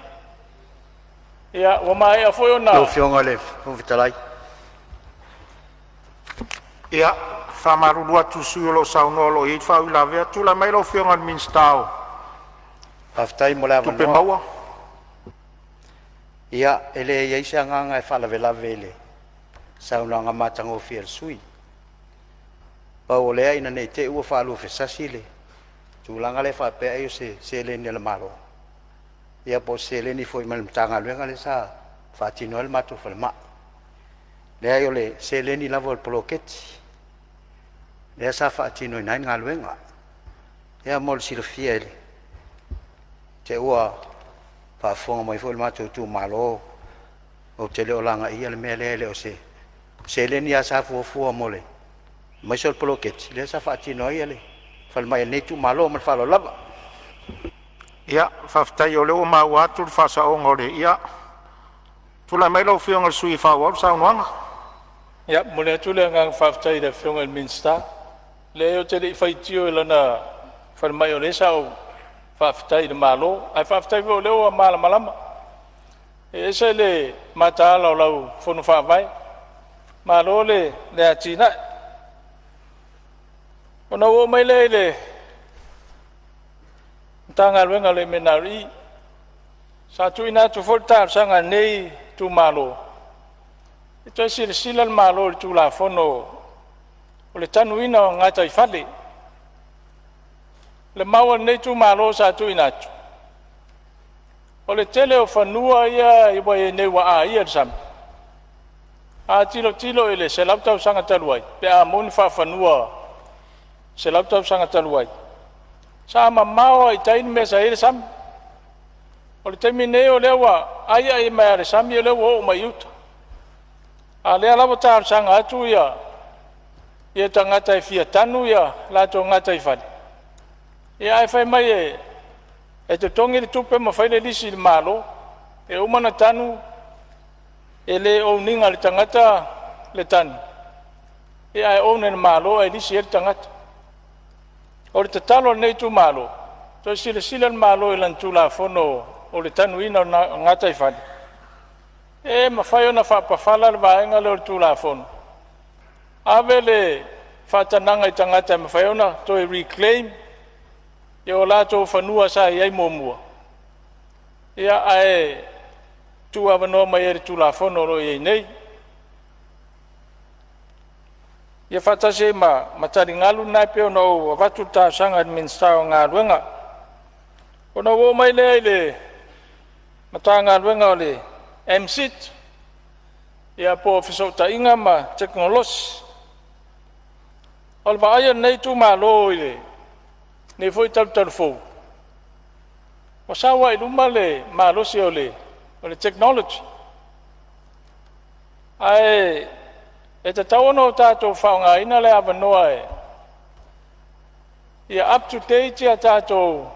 ia ua maea foi ona… Lau Afioga i le Fofoga Fetalai… Ia, e faamalulu atu i le sui usufono o lo o saunoa o lo o i ai le faauilavea. Tulai mai lau Afioga i le Minisita o Faafetai mo le Tupe avanoa. Maua. Ia, e leai se agaga e faalavelave i le saunoaga matagofie a le sui usufono. Pau o lea ina ne i te i ua faaluafesasi le tulaga lea faapea ai o se seleni a le Malo, ia po o se seleni foi mai le Matagaluega lea sa faatino ai le matou falemai. Leai, o le seleni lava o le poloketi lea sa faatinoina ai le galuega. Ia mo le silafia i te i ua faafofoga mai foi le matou itumalo, ou te le o lagaia le mea lea, e le o se Seleni lava sa fuafua mo le aemaise o le poloketi lea sa faatino ai le falemai a lenei itumalo. Ma le faaaloalo lava. Ia, faafetai o lea ua maua atu le faasaoga o le… Ia, tulai mai lau Afioga i le sui usufono e faaauau le saunoaga. E momoli atu le agaga faafetai i le Afioga i le Minisita. Leai ou te le i faitio i lana falemai, o lea sa ou faafetai i le Malo, ae faafetai foi o lea ua malamalama. E ese le mataala o lau fono faavae, malo le atinae. Ona ou oo mai lea i le Matagaluega o le MNRE. Sa tuuina atu foi le talosaga a lenei itumalo se i toe silasila le Malo i le Tulafono o le tanuina o gataifale. O le mau a lenei itumalo sa tuuina atu, o le tele o fanua ia ua i ai nei ua aia i le sami, a tilotilo i le 100 tausaga talu ai pe a moni faafanua i le 100 tausaga talu ai, sa mamao lava i tai le mea sa i ai le sami. O le taimi nei o lea ua ai ai mai lava i le sami o lea ua oo mai i uta. A o lea la ua talosaga atu ia tagata e fia tanu ia latou gataifale, ae fai mai e totogi le tupe ma fai le lisi i le Malo. E uma ona tanu e le own ina e le tagata le tanu, ae own e le Malo ae lisi ai le tagata. O le tatalo a lenei itumalo, toe silasila le Malo i lana Tulafono o le tanuina o le gataifale, pe mafai ona faapafala le vaega lea o le Tulafono, ave le faatanaga i tagata e mafai ona toe reclaim o latou fanua sa i ai muamua, ae tuuavanoa mai ai i le Tulafono o lo o i ai nei. Ia faatasi ai ma taligalu na e pei ona ou avatu le talosaga i le Minisita o Galuega. Ona ou oo mai lea i le Matagaluega o le MCIT po o Fesootaiga ma Tekonolosi. O le vaai a lenei itumalo i lenei foi talu talu fou, ua sau lava i luma le malosi o le technology. Ae tatau ona tatou faaaogaina le avanoa ia up to date a tatou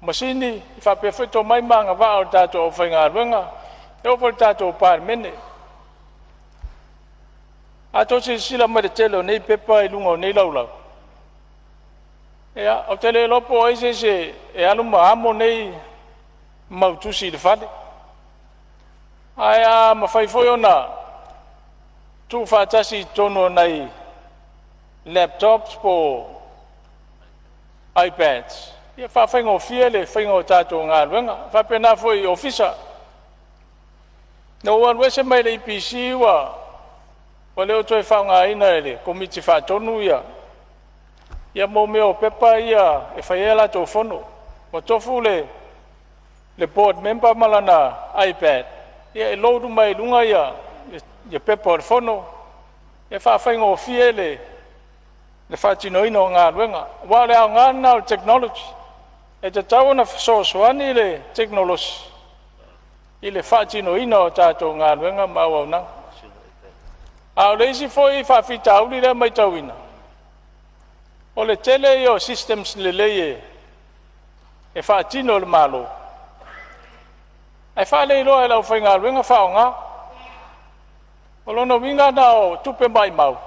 masini faapea foi tomai ma agavaa o le tatou aufaigaluega, e oo foi i le tatou Palemene. A outou silasila mai i le tele o nei pepa i luga o nei laulau, ou te le iloa po o ai se isi e alu ma amo nei mau tusi i le fale. Ae a mafai foi ona tuufaatasi i totonu o nai laptops po o iPads e faafaigofie le faiga o tatou galuega. E faapena foi i ofisa. Na ou alu ese mai le EPC ua le o toe faaaogaina e le Komiti Faatonu ia mea o pepa ia e fai ai a latou fono. Ua tofu le board member ma lana iPad e load uma ai i luga pepa o le fono e faafaigofie le faatinoina o galuega. Aua o le aoga lena o le technology, e tatau ona fesoasoani le tekonolosi i le faatinoina o tatou galuega ma auaunaga. A o le isi foi faafitauli lea e matauina, o le tele ia o systems lelei e faatino e le Malo, ae faaleiloa e le aufaigaluega faaaoga. O lona uiga na o tupe maumau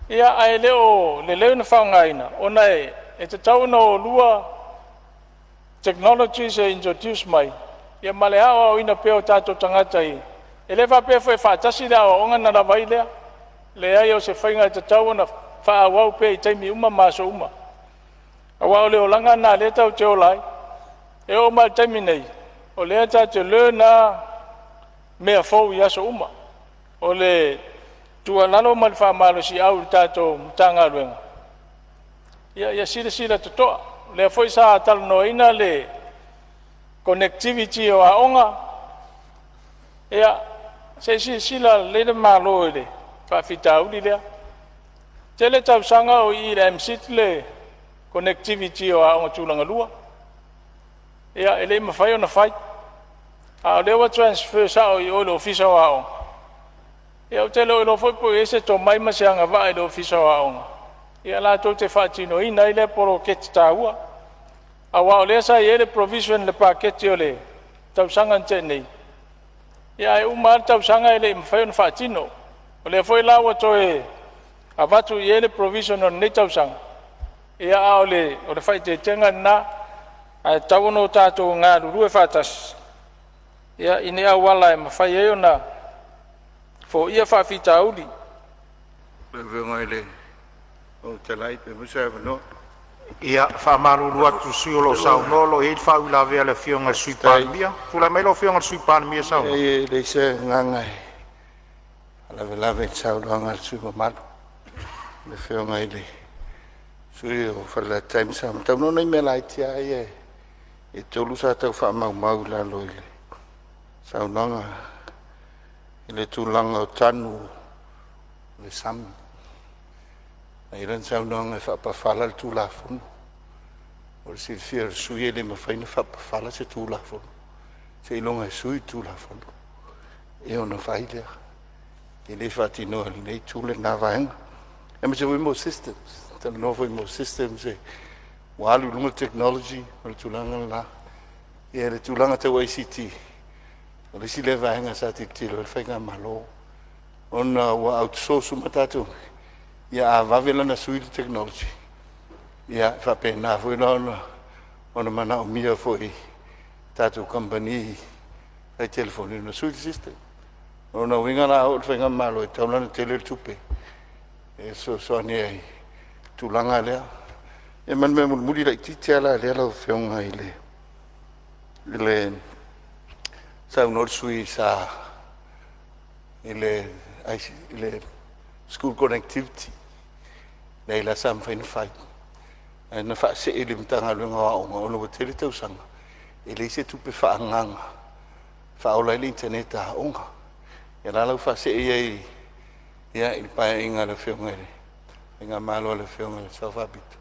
ae le o lelei ona faaaogaina ona e tatau ona o lua technologies e introduce mai ma le aoaoina pea o tatou tagata. E le faapea foi e faatasi le aoaoga ona lava ai lea. E leai o se faiga e tatau ona faaauau pea i taimi uma ma aso uma, aua o le olaga lena o lea tatou te ola ai. E oo mai lava i le taimi nei, o lea tatou te learn lava mea fou i aso uma. O le tuualalo ma le faamalosiau i le tatou Matagaluega, ia silasila totoa. O lea foi sa talanoaina le connectivity o aoga, ia se i silasila lelei le Malo i le faafitauli lea. E tele tausaga o i i le MCIT le connectivity o aoga tulagalua. E le i mafai ona fai, a o lea ua transfer sao i o i le Ofisa o Aoga. Ia ou te le o iloa foi po o i ai se tomai ma se agavaa i le Ofisa o Aoga latou te faatinoina ai lea poloketi taua, aua o lea sa i ai le provision i le paketi o le tausaga na tea nei, ae uma lava le tausaga e le i mafai ona faatino. O lea foi la ua toe avatu i ai le provision o lenei tausaga, a o le faaeteetega lena, ae tatau ona tatou galulue faatasi i ni auala e mafai ai ona foia faafitauli. Ia faamalulu atu i le sui usufono o lo o saunoa, o lo o i ai le faauilavea a le Afioga i le Sui Palemia. Tulai mai lau Afioga i le Sui Palemia e saunoa. E leai se agaga e faalavelave i le saunoaga a le sui usufono mamalu, le Afioga i le sui usufono mo Falelatai ma Samatau. Na o nai mea laiti lava ia e tolu sa tau faamaumau i lalo o le saunoaga i le tulaga o tanu o le sami. Na i ai lana saunoaga e faapafala le Tulafono. Mo le silafia e le sui usufono e le mafai ona faapafala se Tulafono seiloga e sui le Tulafono ona fai lea. E le faatinoa e lenei Itu lena vaega, aemaise foi mo systems. Na talanoa foi mo systems ua alu i luga le technology o le tulaga lena. Ia le tulaga tau ICT, o le isi lea vaega sa tilotilo i ai le faigamalo ona ua outsource uma tatou mea, ia a vave la ona sui le technology, ia e faapena foi la ona manaomia foi e tatou kamupani fai telefoni ona sui le system. O lona uiga la a oo i le faigamalo e tatau la ona tele le tupe e fesoasoani ai i le tulaga lea. Ia ma le mea mulimuli laitiiti lava la lea lau Afioga i le… Saunoa le sui usufono i le school connectivity, leai la sa mafai ona fai ae na faasee i le Matagaluega o Aoga ona ua tele tausaga e leai se tupe faaagaaga e faaola ai le internet a aoga. Ia la ua faasee i ai i le Paeaiga a le Afioga i le faigamalo a le Afioga i le Sao Faapito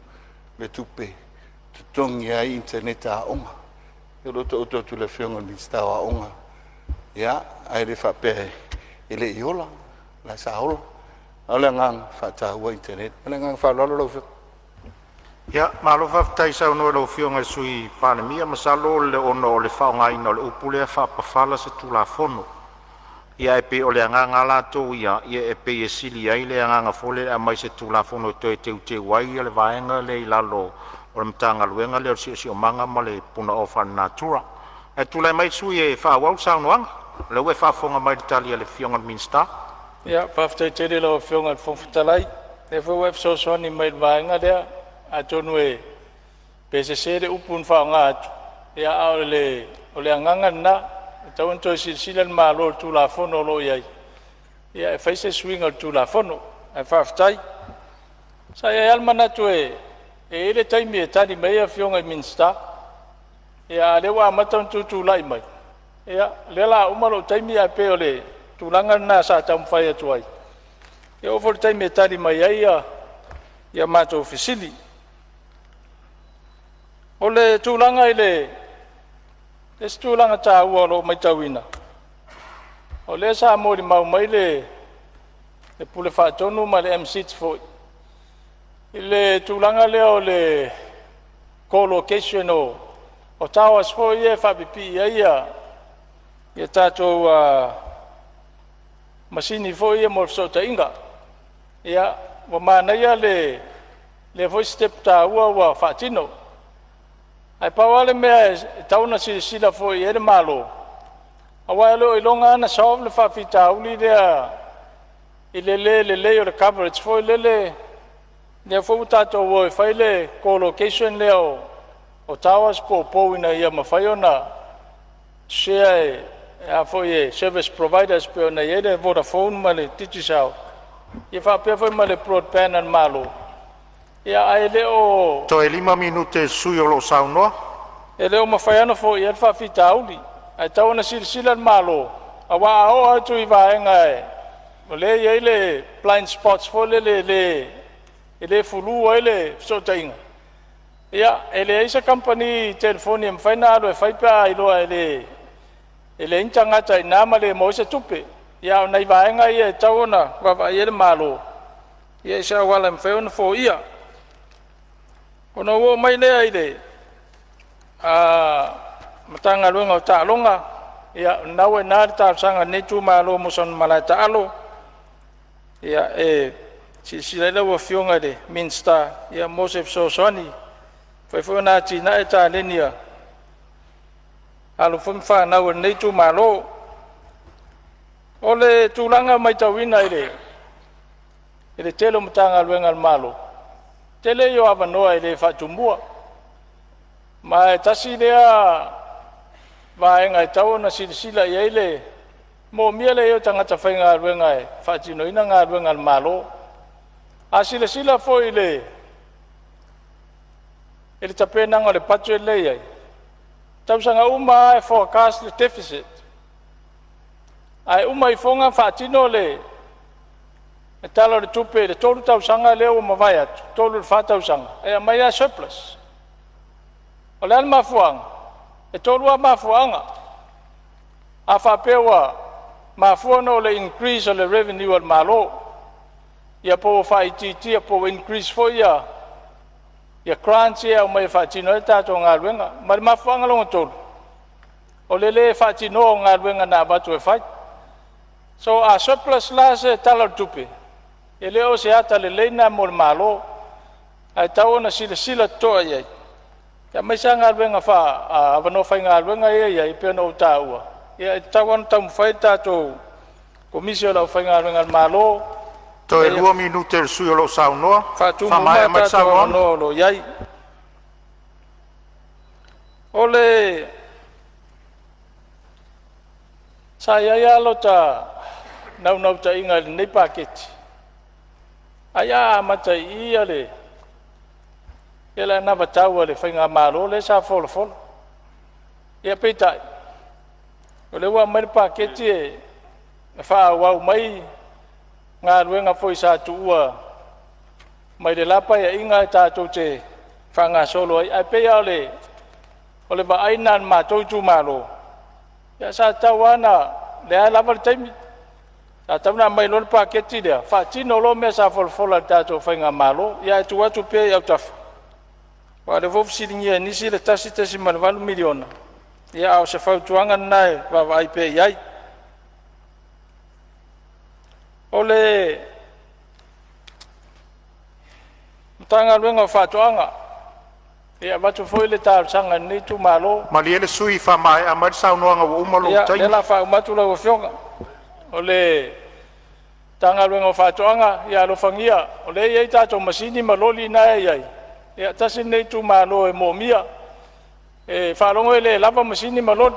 le tupe e totogi ai internet a aoga. Ia o lea ua taoto atu i le Afioga i le Minisita o Aoga, ae le faapea e le i ola, o la e sa ola. A o le agaga, faataua internet. Ma le agaga faaaloalo lau Afioga. Ia, malo faafetai saunoa i lau Afioga i le Sui Palemia. Masalo ona o le faaaogaina o le upu lea faapafala se Tulafono. Ia ae pei o le agaga lava latou ia, e pei e sili ai le agaga foi lea e aumai se Tulafono e toe teuteu ai le vaega lea i lalo o le Matagaluega lea o le Siosiomaga ma le Punaoa Faalenatura. Ae tulai mai le sui usufono e faaauau le saunoaga, o lea ua e faafofoga mai i le tali a le Afioga i le Minisita. Ia, faafetai tele i lau Afioga i le Fofoga Fetalai, o lea foi ua e fesoasoani mai i le vaega lea. Atonu pe sese le upu na faaaoga atu, a o le agaga lena, e tatau ona toe silasila le Malo i le Tulafono o lo o i ai e fai se suiga o le Tulafono. Ae faafetai. Sa i ai lava le manatu e i ai le taimi e tali mai ai afioga i Minisita, a o lea ua amata ona tutulai mai, ia o lea o le a uma lou taimi, ae pei o le tulaga lena sa taumafai atu ai, e oo foi i le taimi e tali mai ai a matou fesili. O le tulaga i le isi tulaga taua o lo o matauina, o lea sa molimau mai le Pule Faatonu ma le MCIT foi i le tulaga lea o le colocation o towers foi ia e faapipii ai tatou masini foi ia mo fesootaiga. Ia, ua manaia lea foi sitepu taua ua faatino. Ae pau lava le mea e tatau ona silasila foi i ai le Malo, aua e le o iloga lava ona solve le faafitauli lea i le le lelei o le coverage foi lele, lea foi ua tatou o e fai le colocation lea o towers po o pou ina ia mafai ona share e e service providers pei ona i ai le Vodafone ma le Digicel, ia faapea foi ma le broadband a le Malo. Ae le o Toe lima minute o le sui usufono o lo o saunoa. E le o mafai lava ona foia ai le faafitauli. Ae tatau ona silasila le Malo, aua a oo atu i vaega o lea e i ai le blind spots foi lele e le fulu ai le fesootaiga, ia e leai se kamupani telefoni e mafai ona alu e fai pe a iloa e leai ni tagata i ina ma le maua ai se tupe. Ia a o nai vaega ia e tatau ona vaavaai i ai le Malo i se auala e mafai ona foia. Ona ou oo mai lea i le Matagaluega o Taaloga, ia o lena ua i ina le talosaga a lenei itumalo mo sana malae taalo e silasila i ai lau Afioga i le Minisita mo se fesoasoani e mafai foi ona atinae taleni a alo foi ma fanau a lenei itumalo. O le tulaga matauina i le tele o Matagaluega a le Malo, tele ia o avanoa e le faatumua. Ma e tasi lea vaega e tatau ona silasila i ai le moomia le i ai o tagata faigaluega e faatinoina galuega a le Malo. A silasila foi i le tapenaga o le budget lea e i ai, tausaga uma lava e forecast le deficit, ae uma ifoga faatino le Tala o le Tupe i le 3 tausaga lea ua mavae atu, 3 i le 4 tausaga, e aumai lava e surplus. O le a le mafuaaga? E tolu lava mafuaaga. A faapea ua mafua ona o le increase o le revenue a le Malo, ia po ua faaitiitia po ua increase foi grants ia e aumai e faatino ai tatou galuega. Ma le mafuaaga lona tolu, o le lē faatinoa o galuega na avatu e fai. So a surplus la se Tala o le Tupe, e le o se ata lelei lena mo le Malo, ae tatau ona silasila totoa i ai, aemaise lava galuega avanoa faigaluega ia e i ai pei ona ou taua, e tatau lava ona taumafai le tatou Komisi o le Aufaigaluega a le Malo Toe ina ia 2 minute o le sui usufono o lo o saunoa. faatumu Faamaea uma mai le tatou saunoaga. avanoa o lo o i ai. O le sa i ai lava lota naunautaiga i lenei paketi, ai a amata i i le anavatau a le faigamalo lea sa folafola. Ia peitai, o lea ua aumai le paketi e faaauau mai galuega foi sa tuua mai le la Paeaiga tatou te faagasolo ai. Ae pei lava o le vaai lena a le matou itumalo, ia sa tatau lava ona, o lea e lava le taimi, sa tatau ona aumai loa le paketi lea faatino loa mea sa folafola e le tatou faigamalo. Ia ae tuu atu pea i autafa, aua o lea foi ua fesiligia e nisi le $1.8 miliona, ia a o se fautuaga lena e vaavaai pea i ai. O le Matagaluega o Faatoaga, e avatu foi le talosaga a lenei itumalo. Malie le sui usufono e faamaea mai le saunoaga ua uma lou Ia, o lea taimi. o le a faauma atu lau Afioga. O le Matagaluega o Faatoaga, ia alofagia, o lea e i ai tatou masini ma loli na e i ai, ia tasi lenei itumalo e moomia. E faalogo e le lava masini ma loli,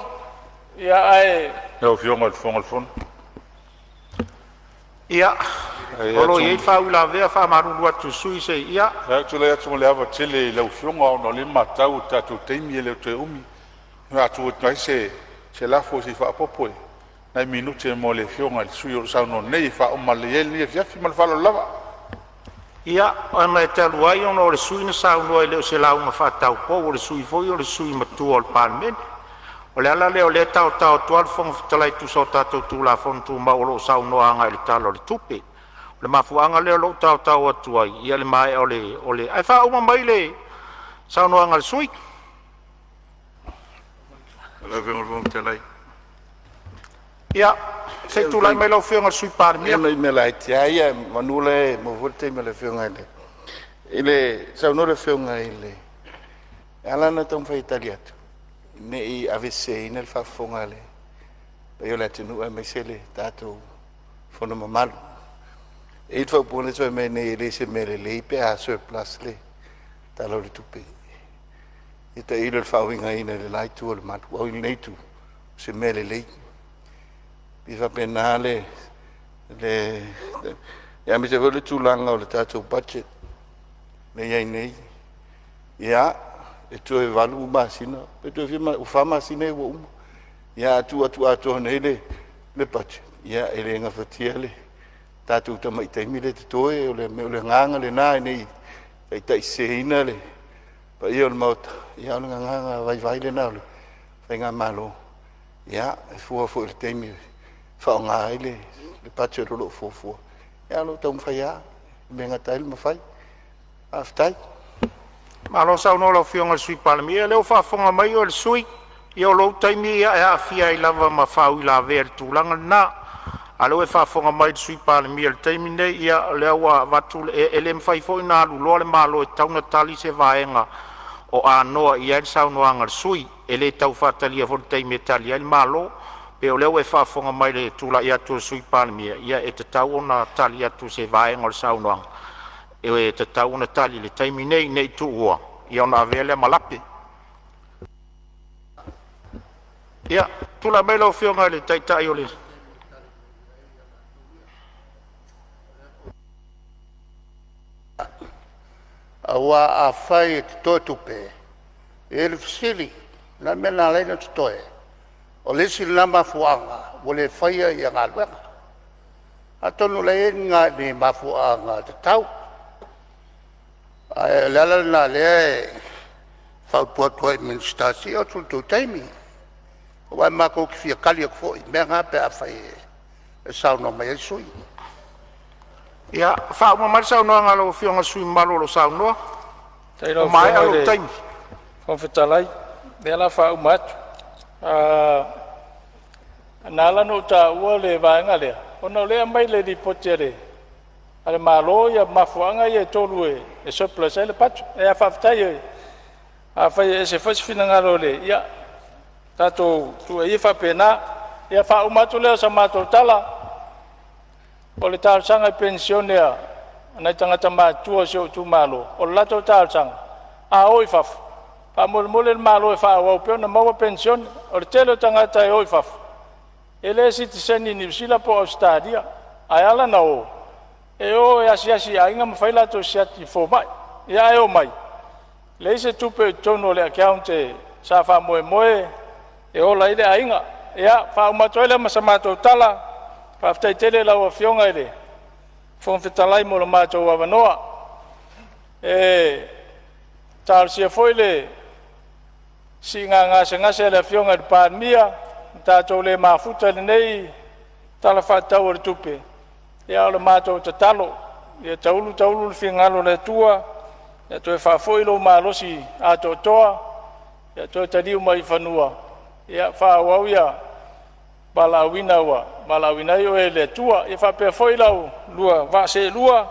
ae Lau Afioga i le Fofoga o le Fono, Ia, e o lo o i ai le faauilavea. E faamalulu atu i le sui usufono, se i… Ia, ou te tulai atu ma le ava tele i lau Afioga ona o lea e matau i le tatou taimi e le o toe umi, e faatu atu ai se lafo, Se i faaopoopo nai minute mo le Afioga i le sui usufono o lo o saunoa nei e faauma lelei ai lenei afiafi. Ma le faaaloalo lava. Ia, ona e talu ai ona o le sui usufono na saunoa e le o se lauga faataupou, o le sui usufono foi o le sui usufono matua o le Palemene. O le ala lea o lea e taotao atu lava le Fofoga Fetalai e tusa o tatou Tulafono Tumau o lo o saunoa agai le Tala o le Tupe. O le mafuaaga lea o lou taotao atu ai ia le maea o le… Ae faauma mai le saunoaga a le sui usufono. Ia, se i tulai mai lau Afioga i le Sui Ia, Palemia. o nai mea laiti lava ia meamanu o lea e maua foi le taimi o le Afioga i le… I le saunoa le Afioga i le… E ala ona taumafai e tali atu, ne i aveseseina le faafofoga a le paia o le atunuu aemaise le tatou fono mamalu. E i ai le faaupuga lea e fai mai nei, e le o se mea lelei pe a surplus le Tala o le Tupe. Ia tailo i le faauigaina e le la itu o le malu, oi lenei itu, o se mea lelei. E pei e faapena le… aemaise foi le tulaga o le tatou budget lea e i ai nei. Ia, e toe 8 masina pe toe fia masina, ua 4 masina ia ua uma. Ia a tuu atu atoa nei le budget, ia e le gafatia le tatou tamai taimi lea e totoe. O le agaga lena ina ne i taitaiseseina le paia o le Maota, a o le agaga vaivai lena o le faigamalo. Ia, e fua foi i le taimi e faaaoga ai le budget o lo o fuafua, ae o lo o taumafai lava i le mea e gata ai le mafai. Faafetai. Malo saunoa i lau Afioga i le Sui Palemia. Ia o lea ua faafofoga mai le sui usufono, ia o lou taimi ia e aafia ai lava ma faauilavea i le tulaga lena. A o lea ua e faafofoga mai i le Sui Palemia i le taimi lenei, ia o lea ua avatu le… E le mafai foi ona aluloa le Malo e tatau ona tali se vaega o anoa i ai le saunoaga a le sui usufono. E le tau faatalia foi le taimi e tali ai le Malo. E pei o lea ua e faafofoga mai i le tulai atu o le Sui Palemia, ia e tatau ona tali atu i se vaega o le saunoaga e tatau ona tali i le taimi nei, ne i tuua ona avea lea ma lape. Ia, tulai mai lau Afioga i le Taitai o le Aua afai e totoe tupe, e i ai le fesili, o le a le mea na ala ai ona totoe? O le isi lena mafuaaga ua le faia galuega. Atonu o la e i ai ni mafuaaga tatau. Ae o le ala lena o lea e fautua atu ai i le Minisita, se i oo atu i le tou taimi, aua matou te fia tali atu foi i mea na pe afai e saunoa mai ai sui usufono. Ia faauma mai le saunoaga a lau Afioga i le sui usufono mamalu o lo o saunoa. Faafetai i lau Ua maea Afioga i lou le taimi. Fofoga Fetalai, o lea o le a faauma atu. Na ala ona ou taua le vaega lea, ona o lea e aumai i le Lipoti a le Malo mafuaaga ia e tolu e surplus ai le budget. Ae faafetai, afai e ese foi se finagalo o le… Ia tatou tuu ia faapena. Ia faauma atu lea o sa matou tala, o le talosaga i penisione a nai tagata matutua o si ou itumalo, o le latou talosaga, a o i fafo, faamolemole le Malo e faaauau pea ona maua penisione. O le tele o tagata e o i fafo e le sitiseni i Niu Sila po o Ausetalia, ae ala ona o, e o e asiasi i aiga ma fai latou siaki i fomai. Ae omai, leai se tupe o totonu o le account sa faamoemoe e ola ai le aiga. Ia faauma atu ai lea ma sa matou tala, faafetai tele i lau Afioga i le Fofoga Fetalai mo lo matou avanoa. E talosia foi le siiga gasegase a le Afioga i le Palemia, ua tatou le mafuta i lenei Tala Faatatau o le Tupe, a o le matou tatalo, ia taulu taulu le finagalo o le Atua toe faafoi lou malosi atoatoa toe taliu mai i fanua e faaauau le valaauina ua valaauina ai oe e le Atua. Ia faapea foi la oulua vaa seelua,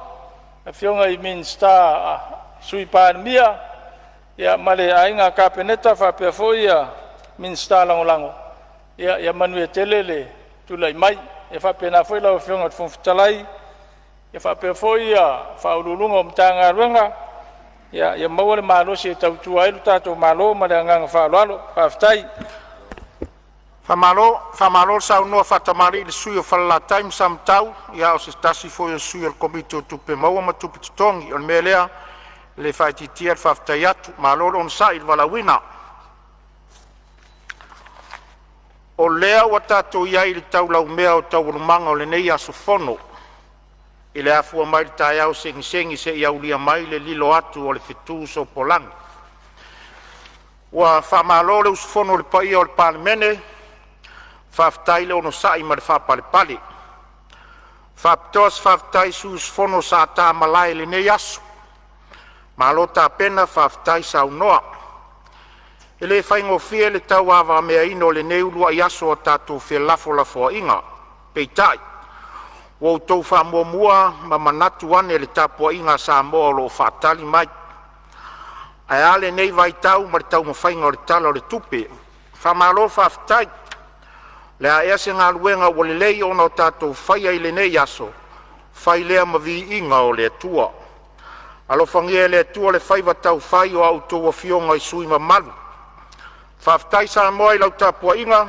afioga i Minisita, Sui Palemia ma le Aiga Kapeneta faapea foi Minisita Lagolago, ia manuia tele le tulai mai. E faapena foi lau Afioga i le Fofoga Fetalai, faapea foi Ofisa Sili o Pulega o Matagaluega, ia maua le malosi e tautua ai lo tatou Malo. Ma le agaga faaaloalo. Faafetai. Faamalo, faamalo le saunoa faatamalii i le sui usufono mo Falelatai ma Samatau, ia o se tasi foi o sui o le Komiti o Tupe Maua ma Tupe Totogi. O le mea lea, e le faaitiitia le faafetai atu, malo le onosai i le valaauina. O lea ua tatou i ai i le taulaumea o Taualumaga o lenei aso fono i le afua mai i le taeao segisegi seia aulia mai le lilo atu o le fetu sopolagi. Ua faamalo le usufono i le paia o le Palemene, faafetai le onosai ma le faapalepale. E faapitoa se faafetai i sui usufono sa ta malae i lenei aso, malo tapena, faafetai saunoa. E le faigofie le tauavameaina o lenei uluai aso o tatou felafolafoaiga, peitai ua outou faamuamua ma manatu ane i le tapuaiga a Samoa o lo o faatali mai. Ae a lenei vaitau ma le taumafaiga o le Tala o le Tupe. Faamalo faafetai. O le a ea se galuega ua lelei ona tatou faia i lenei aso, fai lea ma viiga o le Atua. Alofagia e le Atua le faiva taufai o a outou afioga i sui usufono mamalu. Faafetai Samoa i lau tapuaiga,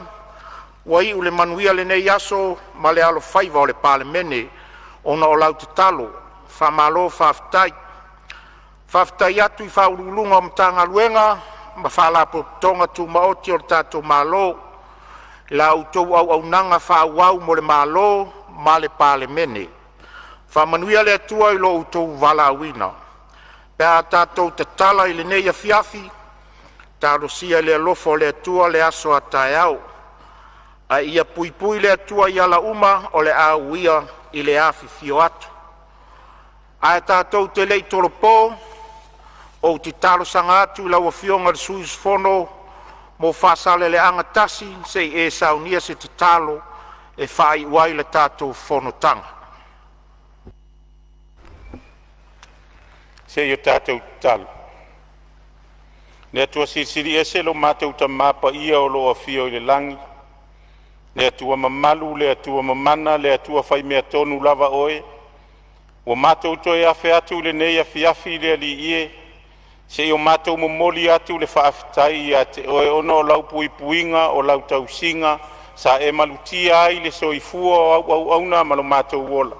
ua iu le manuia lenei aso ma le alofaiva o le Palemene ona o lau tatalo. Faamalo faafetai. Faafetai atu i Ofisa Sili o Pulega o Matagaluega ma Faalapotopotoga Tumaoti a le tatou Malo i la outou auaunaga faaauau mo le malo ma le Palemene. Faamanuia le Atua i lo outou valaauina. Pe a tatou tatala i lenei afiafi, talosia i le alofa o le Atua le aso a taeao. Ae ia puipui le Atua i ala uma o le a uia i le afifio atu. Ae tatou te le i tolopo, ou te talosaga atu i lau Afioga i le sui usufono mo Faasaleleaga 1 se i e saunia se tatalo e faaiu ai le tatou fonotaga. Se i o tatou tatalo. Le Atua Silisili Ese lo matou Tama paia o lo o afio i le lagi, le Atua mamalu, le Atua mamana, le Atua faimea tonu lava Oe, ua matou toe afe atu i lenei afiafi le Alii e, se i o matou momoli atu le faafetai ia te Oe ona o lau puipuiga, o lau tausiga sa e malutia ai le soifua o au auauna ma lo matou ola,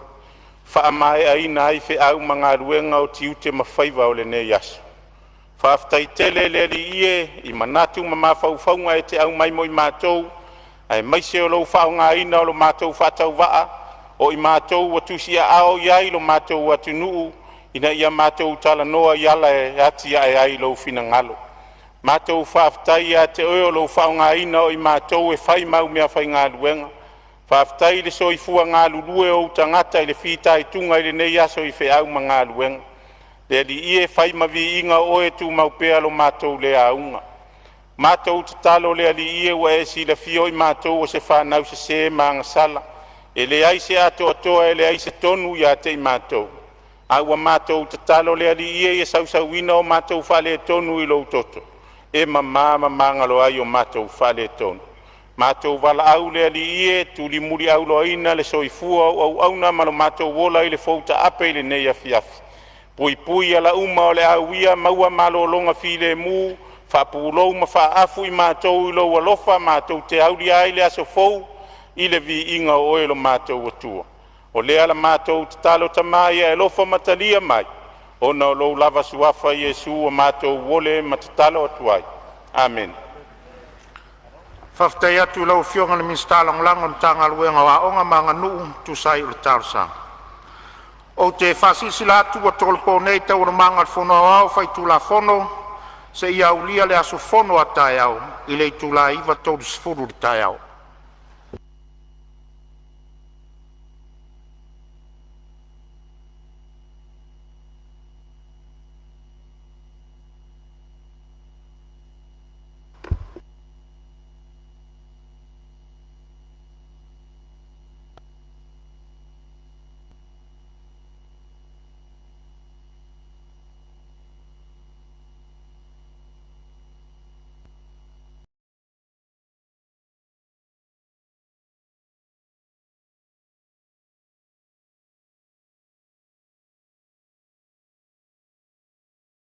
faamaeaina ai feau ma galuega o tiute ma faiva o lenei aso. Faafetai tele le Alii e i manatu ma mafaufauga e te aumai mo i matou, aemaise o lou faaaogaina o lo matou faatauvaa o i matou ua tusiaao i ai lo matou atunuu ina ia matou talanoa i ala e atiae ai lou finagalo. Matou faafetai ia te Oe o lou faaaogaina o i matou e fai ma au meafaigaluega. Faafetai i le soifua galulue o ou tagata i le fitaituga i lenei aso i feau ma galuega. Le Alii e, fai ma viiga o Oe tumau pea lo matou le auga. Matou tatalo le Alii e, ua e silafia o i matou o se fanau sese ma agasala, e leai se atoatoa, e leai se tonu ia te i matou, a ua matou tatalo le Alii e ia sausuina o matou faaletonu i lou toto e mama ma magalo ai o matou faaletonu. Matou valaau le Alii e, tulimuliauloaina le soifua o au auauna ma lo matou ola i le fou taape i lenei afiafi. Puipui ala uma o le a uia, maua malologa filemu, faapulou ma faaafu i matou i lou alofa matou te aulia ai le aso fou i le viiga o Oe lo matou Atua. O lea la matou tatalo Tama ia e alofa ma talia mai, ona o lou lava Suafa Iesu ua matou ole ma tatalo atu ai. Amene. Faafetai atu i lau Afioga i le Minisita Lagolago o le Matagaluega o Aoga ma Aganuu e tusa ai o le talosaga. Ou te faasilasila atu ua tolopo nei Taualumaga o le Fono Aoao Faitulafono seia aulia le aso fono a taeao i le itula e 9:30 i le taeao.